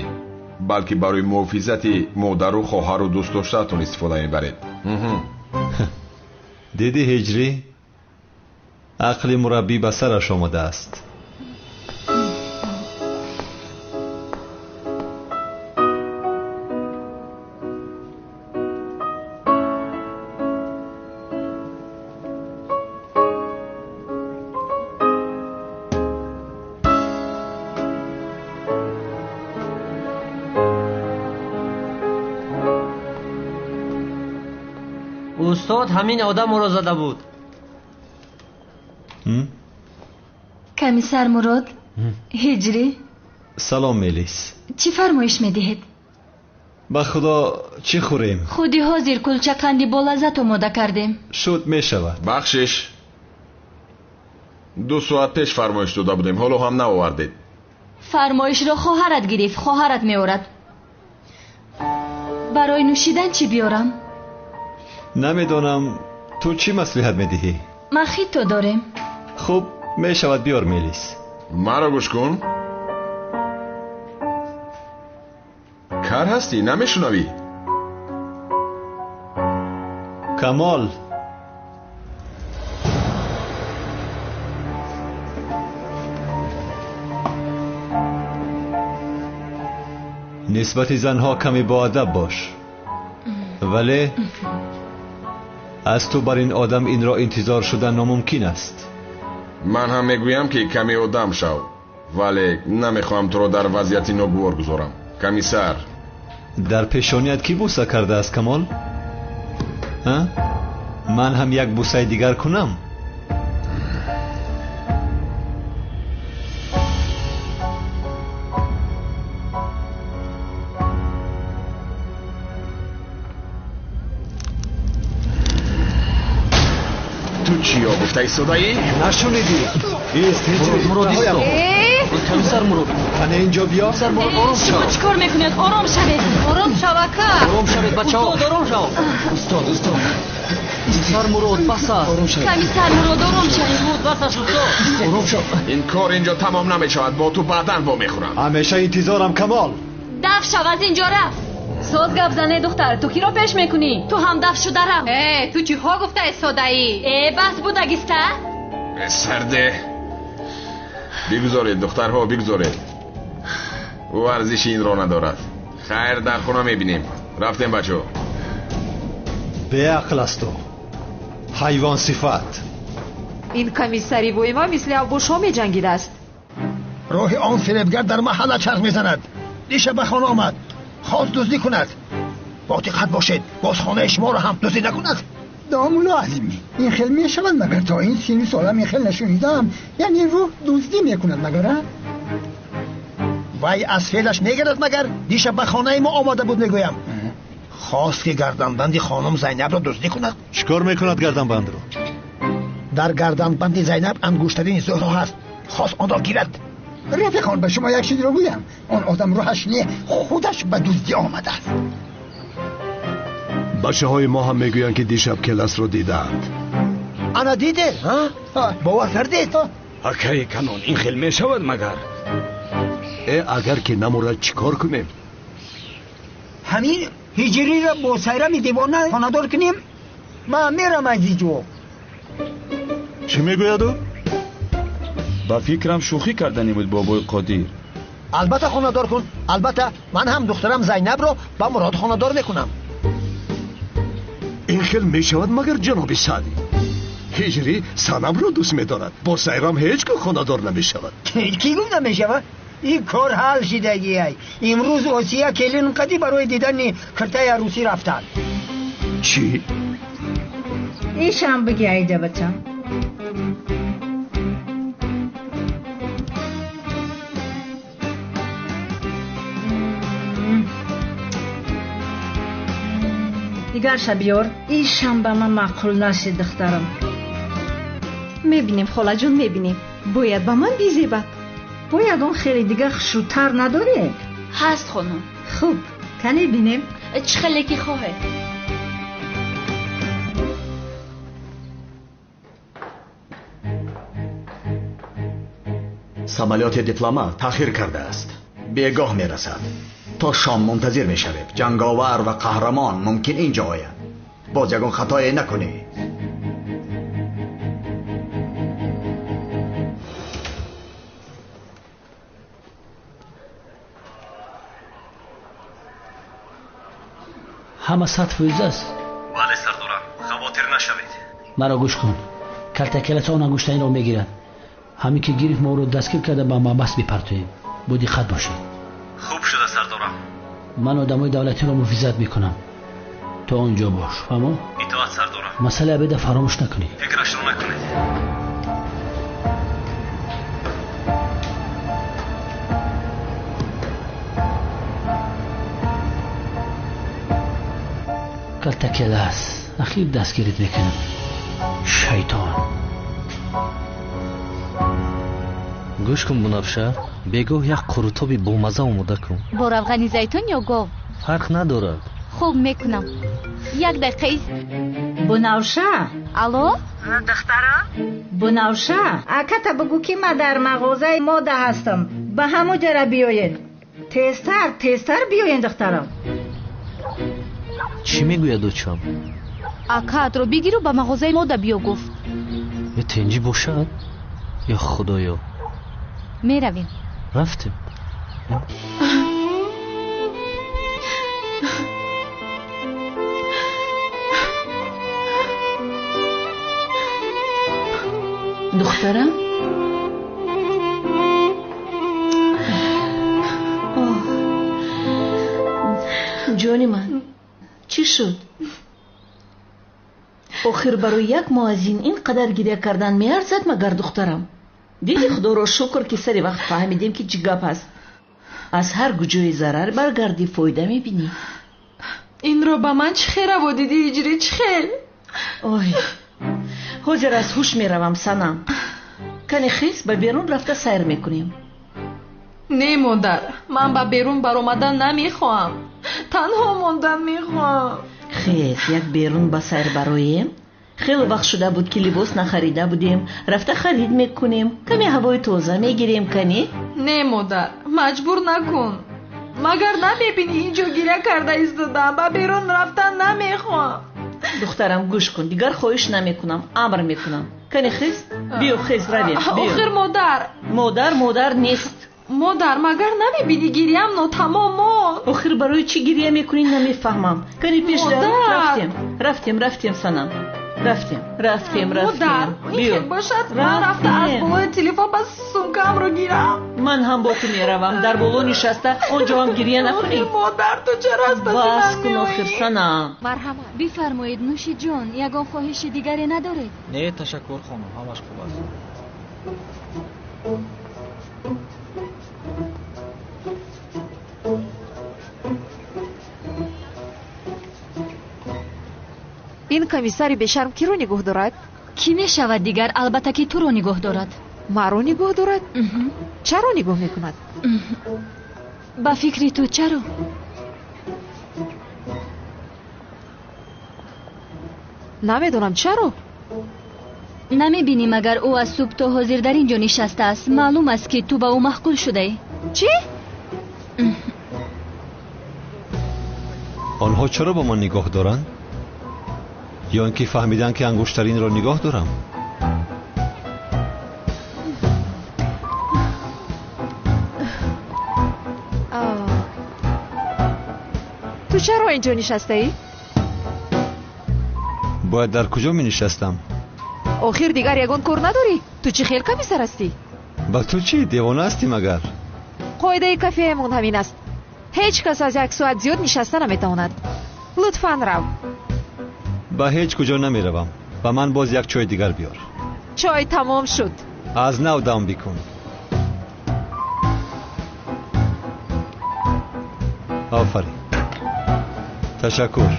балки барои муҳофизати модару хоҳару дӯстдоштаатон истифода мебаред. Дидӣ, Ҳиҷрӣ? Ақли мураббӣ ба сараш омадааст. Устод ҳамин одамро зада буд. Комиссар Мурод, Ҳиҷрӣ. Салом, Мелис. Чӣ фармоиш медиҳед? Ба Худо, чӣ хӯрем? Худи ҳозир кулчақанди болаззат омода кардем. Шуд, мешавад. Бахшиш, 2 соат пеш фармоиш дода будем, ҳоло ҳам наовардед. Фармоишро хоҳарат гирифт, хоҳарат меорад. Барои нӯшидан чӣ биёрам? Намедонам, ту чӣ маслиҳат медиҳӣ? Мохито дорем. Хуб, мешавад, биёр, Мелис. Маро гӯш кун. Кар ҳастӣ, намешунавӣ? Камол, нисбати занҳо каме боадаб бош, вале аз ту бар ин одам инро интизор шудан номумкин аст. Ман ҳам мегӯям ки каме одам шав, вале намехоҳам туро дар вазъияти ногувор гузорам. Комиссар, дар пешоният кӣ бӯса кардааст, Камол? Ман ҳам як бӯсаи дигар кунам? Ту чиё гуфта истодаӣ? Нашунидӣ? Ист, ҳиҷрӣ. Мурод, исто. Комиссар Мурод, ана инҷо биё. Комиссар Мурод, ором шав. Шумо чӣ кор мекунед? Ором шавед. Ором шав, ака. Ором шавед, бачаҳо. Устод, ором шав. Устод, устод. Комиссар Мурод, бас аст. Комиссар Мурод, ором шавед. Мурод, бас аст, устод. Ором шав. Ин кор инҷо тамом намешавад. Бо ту баъдан вомехӯрам. Ҳамеша интизорам, Камол. Даф шав, аз инҷо рафт. Соз гап зане, духтар, ту киро пеш мекунӣ? Ту ҳам даф шуда рафт. Э, ту чиҳо гуфта истодаӣ? Э, бас будагиста? Сарде. Бигузоред, духтарҳо, бигузоред. Ӯ арзиши инро надорад. Хайр, дар хона мебинем. Рафтем, бачаҳо. Беақл аст ӯ, ҳайвон сифат. Ин комиссари воима мисли авбошҳо меҷангидааст. Роҳи он фиребгар дар маҳалла чарх мезанад. Дишаб ба хона омад, хост дуздӣ кунад. Бо диққат бошед, боз хонаи шуморо ҳам дуздӣ накунад. Домулло Азимӣ, ин хел мешавад магар? То ин сину солам ин хел нашунидам. Яъне рӯҳ дуздӣ мекунад магар? Вай аз феълаш мегардад магар? Дишаб ба хонаи мо омада буд, мегӯям. Хост ки гарданбанди хонум Зайнабро дуздӣ кунад. Чӣ кор мекунад гарданбандро? Дар гарданбанди Зайнаб ангуштарини Зуҳро ҳаст. Хост онро гирад. Рафиқон, ба шумо як чизро гӯям. Он одам рӯҳаш не, худаш ба дуздӣ омадааст. Бачаҳои мо ҳам мегӯянд ки дишаб келасро дидаанд. Ана дидед? Бовар кардед? Акаи канон, ин хел мешавад магар? Э, агар ки намурад чӣ кор кунем? Ҳамин ҳиҷриро бо сайрами девона хонадор кунем? Ман мерам аз инҷо. Чӣ мегӯяд ӯ? Ба фикрам шӯхӣ кардани буд, бобои Қодир. Албатта хонадор кун. Албатта ман ҳам духтарам Зайнабро ба Мурод хонадор мекунам. Ин хел мешавад магар, ҷаноби Саъдӣ? Ҳиҷрӣ Санамро дӯст медорад. Бо Сайрам ҳеҷ гоҳ хонадор намешавад. Кӣ гуфт намешавад? Ин кор ҳал шидагиай. Имрӯз Осия келин қадӣ барои дидани киртаи арӯсӣ рафтанд. Чӣ? Ишам биги, айда бачам. Дигарша биёр. Ишам ба ман маъқул нашид, духтарам. Мебинем, холаҷон, мебинем. Бояд ба ман бизебад. Бо ягон хеле дигар хушрӯтар надоред? Ҳаст, хонум. Хуб, кане бинем. Чӣ хеле ки хоҳед. Самолёти дипломат таъхир кардааст. Бегоҳ мерасад. То шом мунтазир мешавем. Ҷанговар ва қаҳрамон мумкин инҷо ояд. Боз ягон хатое накунӣ. Ҳама 100% аст? Бале, сардорам, хавотир нашавед. Маро гӯш кун. Калтакеласа он ангуштаринро мегирад. Ҳамин ки гирифт, мо ӯро дастгир карда ба маҳбас мепартоем. Бо диққат бошед. Хуб шуда, сардорам. Ман одамои давлатиро муҳофизат мекунам. То он ҷо бош, фаҳмо? Итоат, сардорам. Масъалаи обеда фаромӯш накунӣ. Фикрашро накунед. Калтакелас, ахир дастгирит мекунам. Шайтон. Гӯш кун, Бунафша, бегоҳ як қурутоби бомаза омода кун. Бо равғани зайтун ё гов? Фарқ надорад. Хуб, мекунам. Як дақиқа ист. Бунафша. Алло? Духтарам? Бунафша, аката бигӯ ки ман дар мағозаи мода ҳастам. Ба ҳамон ҷара биёед. Тезтар, тезтар биёед, духтарам. Чӣ мегӯяд очам? Акаатро бигиру ба мағозаи мода биё гуфт. Е тинҷӣ бошад? Ё худоё. Меравем. Рафтем. Духтарам? Ҷони ман, чӣ шуд? Охир барои як муаззин ин қадар гиря кардан меарзад магар духтарам? Диди худоро шукр ки сари вақт фаҳмидем ки чӣ гап аст. Аз ҳар куҷои зарар баргардӣ фоида мебинӣ. Инро ба ман чӣ хел раво дидӣ, ҳиҷрӣ чӣ хел? Ой, ҳозир аз ҳуш меравам санам. Кане хез ба берун рафта сайр мекунем. Не модар, ман ба берун баромадан намехоҳам. Танҳо мондан мехоҳам. Хез, як берун ба сайр бароем. Хеле вақт шуда буд ки либос нахарида будем. Рафта харид мекунем. Каме ҳавои тоза мегирем, кане? Не модар, маҷбур накун. Магар намебинӣ инҷо гиря карда истодам. Ба берун рафтан намехоҳам. Духтарам гӯш кун, дигар хоҳиш намекунам, амр мекунам. Кане хез, биё хез равем. Охир модар. Модар модар нест. Модар, магар намебинӣ гирьям нотамом монд? Охир барои чӣ гирья мекунӣ намефаҳмам. Кане пеш рафтем, рафтем, рафтем санам. Рафтем, рафтем, рафтем. Модар, ин хел бошад, ман рафта аз болои телефон ба сумкамро гирам. Ман ҳам бо ту меравам. Дар боло нишаста он ҷо ҳам гирья накунӣ. Модар, ту чаро аз паси ман Бас кун охир санам. Марҳамат. Бифармоед, Нӯшиҷон, ягон хоҳиши дигаре надоред? Не, ташаккур хонум, ҳамаш хуб аст. Ин комиссари бешарм киро нигоҳ дорад? Кӣ мешавад дигар? Албатта ки туро нигоҳ дорад. Маро нигоҳ дорад? Чаро нигоҳ мекунад? Ба фикри ту чаро? Намедонам чаро. Намебинӣ магар ӯ аз субҳ то ҳозир дар ин ҷо нишастааст. Маълум аст ки ту ба ӯ маъқул шудаӣ. Чӣ? Онҳо чаро ба ман нигоҳ доранд? Ё ин ки фаҳмиданд ки ангуштаринро нигоҳ дорам? Ту чаро инҷо нишастаӣ? Бояд дар куҷо менишастам? Охир дигар ягон кор надорӣ? Ту чӣ хел комиссар ҳастӣ? Ба ту чӣ? Девона ҳастӣ магар? Қоидаи кафеамон ҳамин аст. Ҳеҷ кас аз як соат зиёд нишаста наметавонад. Лутфан рав. Ба ҳеҷ куҷо намеравам. Ба ман боз як чой дигар биёр. Чой тамом шуд. Аз нав дам бикун. Офарин. Ташаккур.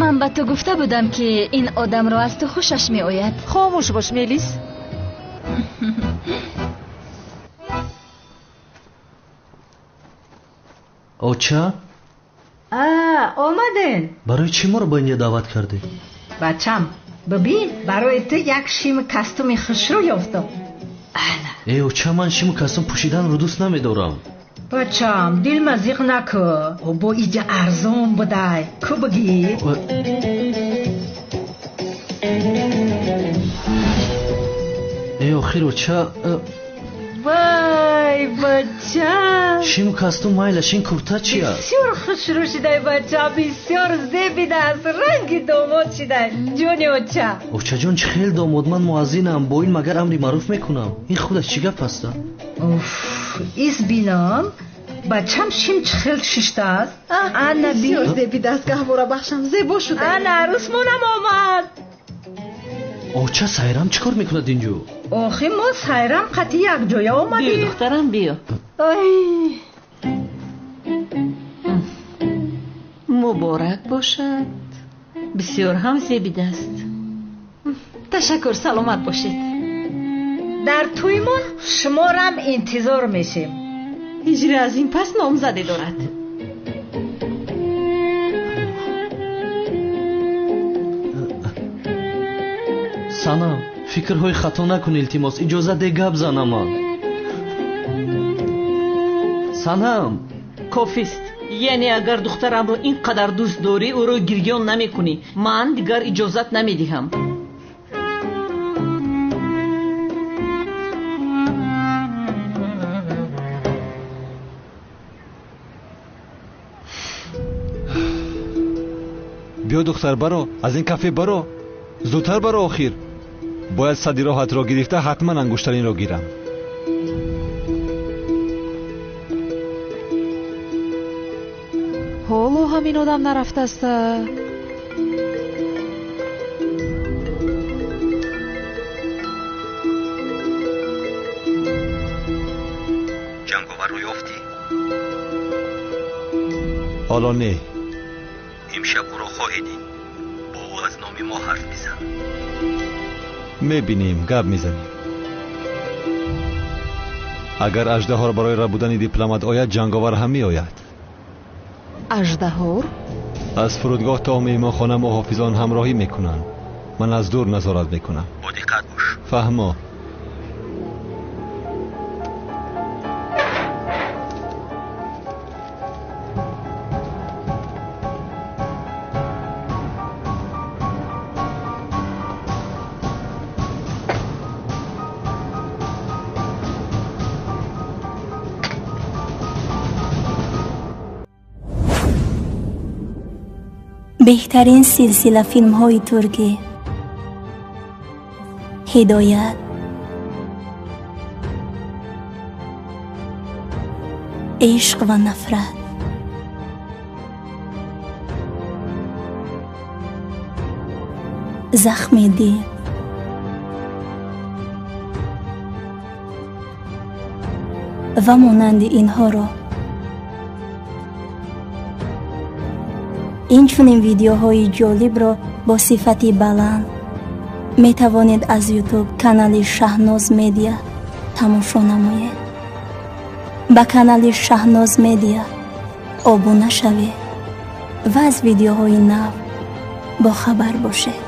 Ман ба ту гуфта будам ки ин одамро аз ту хушаш меояд. Хомӯш бош, Мелис. Оча? Омаден. Барои чӣ моро ба инҷо даъват кардед? Бачам, бибин, барои ту як шими костюми хушрӯ ёфтам. Э, оча, ман шиму костюм пӯшиданро дӯст намедорам. Бачам, дилма зиқ накӯ. Бо иҷа арзон будай. Ку бигир? Э, охир оча, Вай, бача! Шиму костюм майлаш, ин курта чи аст? Бисёр хушрӯ шудай, бача, бисёр зебидааст, ранги домод шудай. Ҷони оча. Очаҷон, чӣ хел домод? Ман муаззинам, бо ин магар амри маъруф мекунам? Ин худаш чӣ гап аст? Уф, ис бинам, бачам шим чӣ хел шиштааст. Ана бин. Бисёр зебидааст, гаҳвора бахшам, зебо шуда. Ана арӯсмонам омад. Оча, Сайрам чӣ кор мекунад инҷо? Охи мо Сайрам қатъи якҷоя омадем. Биё, духтарам, биё. Ой. Муборак бошад. Бисёр ҳам зебидааст. Ташаккур, саломат бошед. Дар тӯймон шуморам интизор мешем. Ҳиҷри аз ин пас номзаде дорад. Санам, фикрҳои хато накун, илтимос, иҷозат де гап занам ман. Санам. Кофист. Яъне агар духтарамро ин қадар дӯст дорӣ, ӯро гирён намекунӣ. Ман дигар иҷозат намедиҳам. Биё духтар, баро аз ин кафе, баро зудтар, баро. Охир бояд сади роҳатро гирифта ҳатман ангуштаринро гирам. Ҳоло ҳамин одам нарафтааст. Ҷанговарро ёфтӣ? Ҳоло не. Имшаб ӯро хоҳӣ дид. Бо ӯ аз номи мо ҳарф мизан. Мебинем, гап мезанем. Агар аждаҳор барои рабудани дипломат ояд, ҷанговар ҳам меояд. Аждаҳор? Аз фурудгоҳ то меҳмонхона муҳофизон ҳамроҳӣ мекунанд. Ман аз дур назорат мекунам. Бо диққат бош. Фаҳмо. Беҳтарин силсила филмҳои туркӣ, Ҳидоят, Ишқ ва нафрат, Захми дил, ва монанди инҳоро. Инчунин видеоҳои ҷолибро бо сифати баланд метавонед аз Ютуб канали Шаҳноз Медиа тамошо намоед. Ба канали Шаҳноз Медиа обуна шавед ва аз видеоҳои нав бохабар бошед.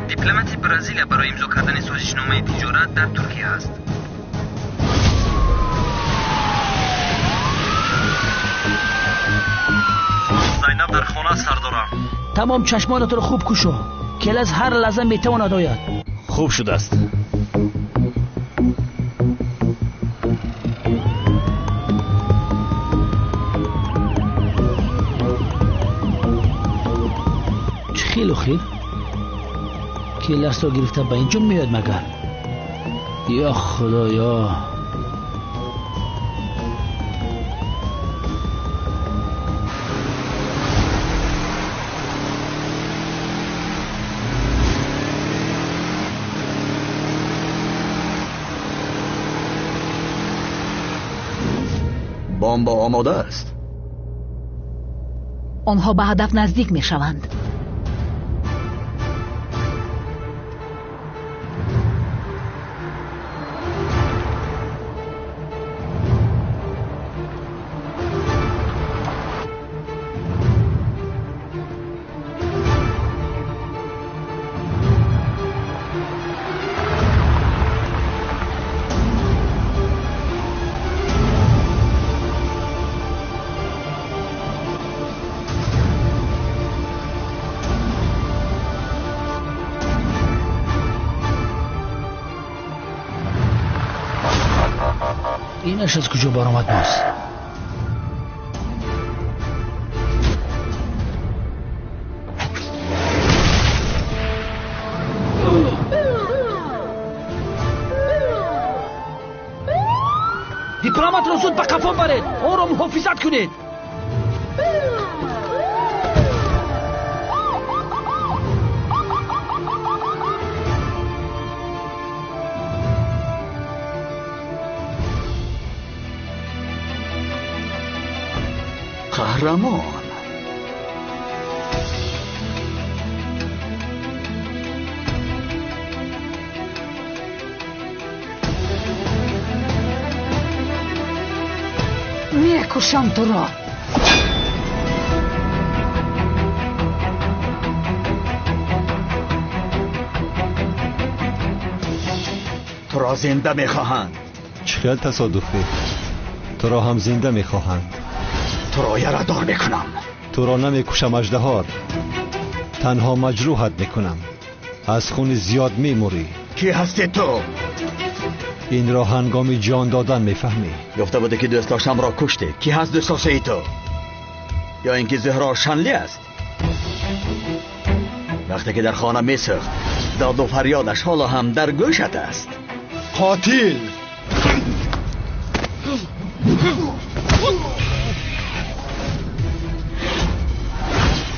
Дипломати Бразилия барои имзо кардани созишномаи тиҷорат дар Туркия аст. Зайнаб дар хона сардорам. Тамом чашмонатро хуб кушо. Келаз ҳар лаҳза метавонад ояд. Хуб шудааст. Чӣ хел охир? Келасро гирифта ба инҷо меояд магар? Ё Худоё! Бомба омода аст. Онҳо ба ҳадаф наздик мешаванд. Инаш аз куҷо баромад боз? Дипломатро зуд ба қафо баред, онро муҳофизат кунед. Қаҳрамон. Мекушам туро. Туро зинда мехоҳанд. Чӣ хел тасодуфӣ? Туро ҳам зинда мехоҳанд. Туро ярадор мекунам. Туро намекушам, аждаҳор. Танҳо маҷрӯҳат мекунам. Аз хуни зиёд мемурӣ. Кӣ ҳастӣ ту? Инро ҳангоми ҷон додан мефаҳмӣ. Гуфта будӣ ки дӯстдоштамро куштӣ. Кӣ ҳаст дӯстдоштаи ту? Ё ин ки Зуҳро Шанлӣ аст? Вақте ки дар хона месӯхт, доду фарёдаш ҳоло ҳам дар гӯшат аст. Қотил!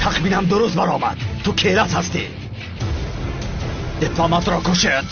Тахминам дуруст баромад. Ту келас ҳастӣ. Дипломатро кушед.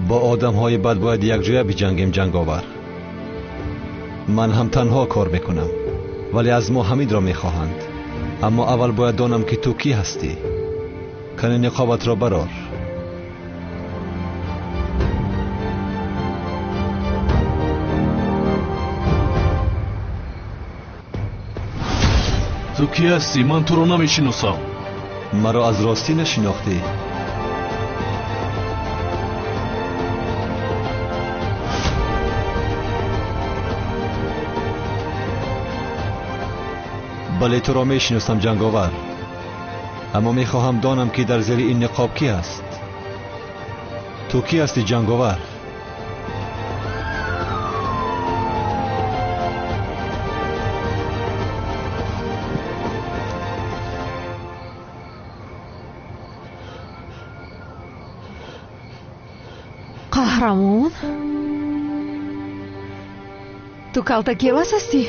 Бо одамҳои бад бояд якҷоя биҷангем, ҷанговар. Ман ҳам танҳо кор мекунам, вале аз мо ҳамидро мехоҳанд. Аммо аввал бояд донам ки ту кӣ ҳастӣ. Кани ниқобатро барор. Ту кӣ ҳастӣ? Ман туро намешиносам. Маро аз ростӣ нашинохтӣ. Бале, туро мешиносам, ҷанговар. Аммо мехоҳам донам ки дар зери ин ниқоб кӣ аст. Ту кӣ ҳастӣ, ҷанговар? Қаҳрамон? Ту калтакелас ҳастӣ?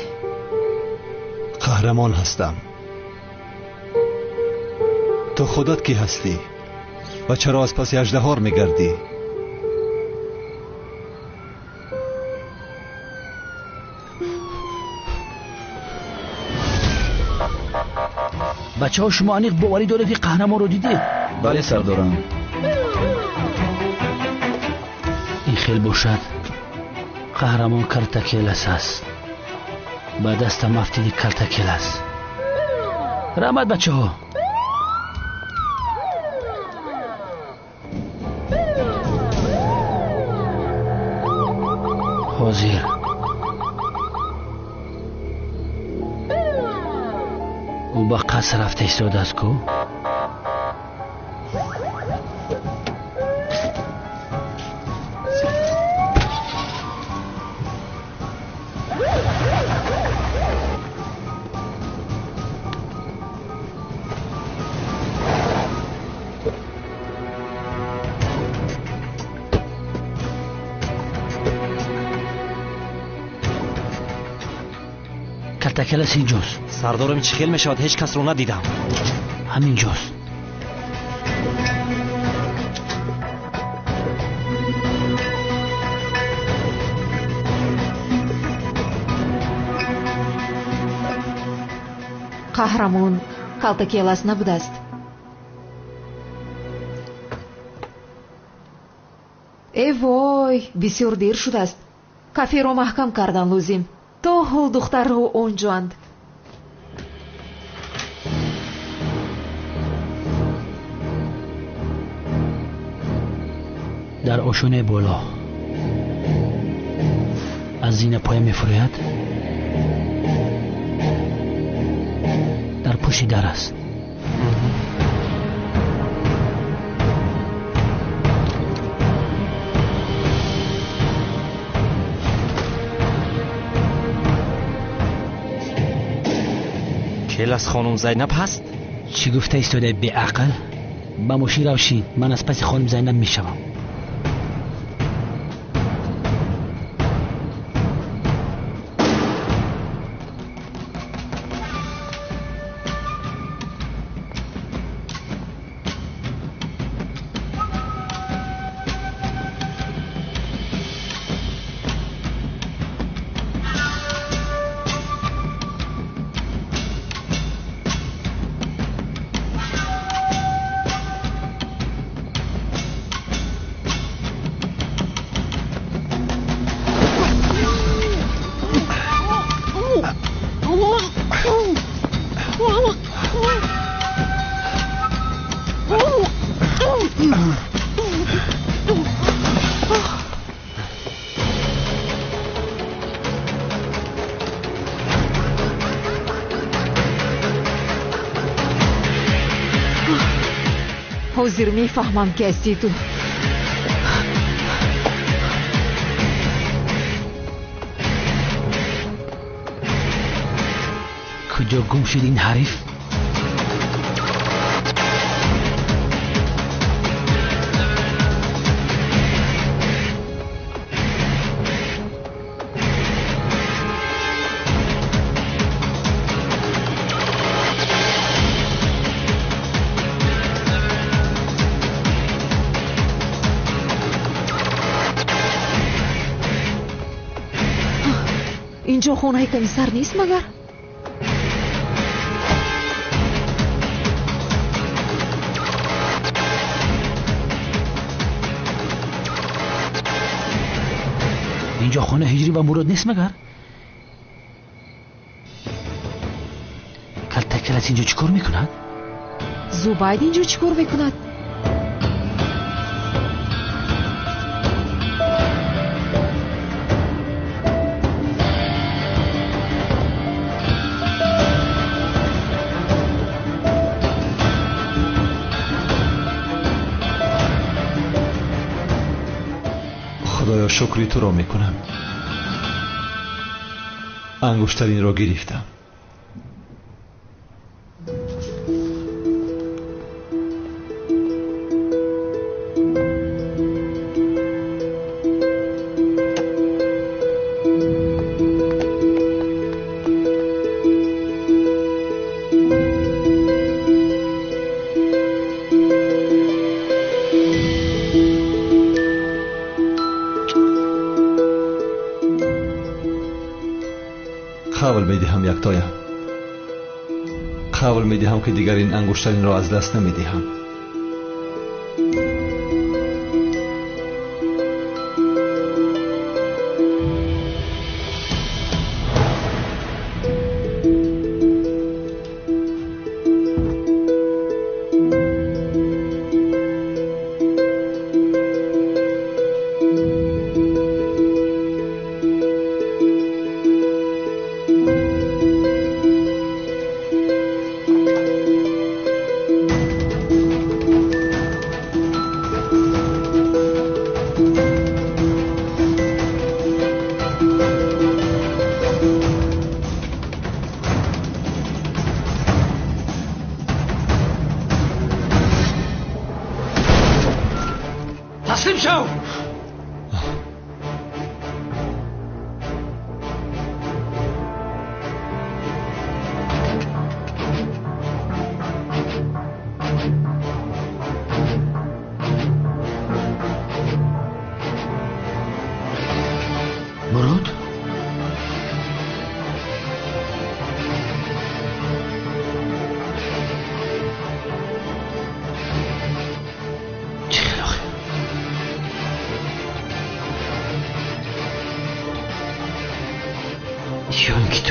Қаҳрамон ҳастам. Ту худат кӣ ҳастӣ ва чаро аз паси аждаҳор мегардӣ? Бачаҳо, шумо аниқ боварӣ доред ки қаҳрамонро дидед? Бале, сардорам. Ин хел бошад, қаҳрамон калтакелас аст. Ба дастам афтиди калтакелас. Раҳмат, бачаҳо. Ҳозир ӯ ба қаср рафта истодааст ку? Калтакелас инҷост. Сардорам, чӣ хел мешавад? Ҳеҷ касро надидам. Ҳаминҷост. Қаҳрамон Калтакелас набудааст. Э вой, бисёр дер шудааст. Каферо маҳкам кардан лозим. То ҳол духтарҳо онҷоанд. Дар ошонаи боло аз зина поя мефурӯяд. Дар пушти дар аст. Келас хонум Зайнаб ҳаст? Чӣ гуфта истодаи беақл? Ба мошин равшин, ман аз паси хонум Зайнаб мешавам. Ҳозир мефаҳмам, ки ҳастӣ ту. Куҷо гум шуд ин ҳариф? Инҷо хонаи комиссар нест магар? Инҷо хона Ҳиҷрӣ ва Мурод нест магар? Калтакелас инҷо чӣ кор мекунад? Зубайд инҷо чӣ кор мекунад? Худоё, шукри туро мекунам. Ангуштаринро гирифтам. Қавл медиҳам, яктоям. Қавл медиҳам, ки дигар ин ангуштаринро аз даст намедиҳам. Таслим шав! Ё ин ки ту.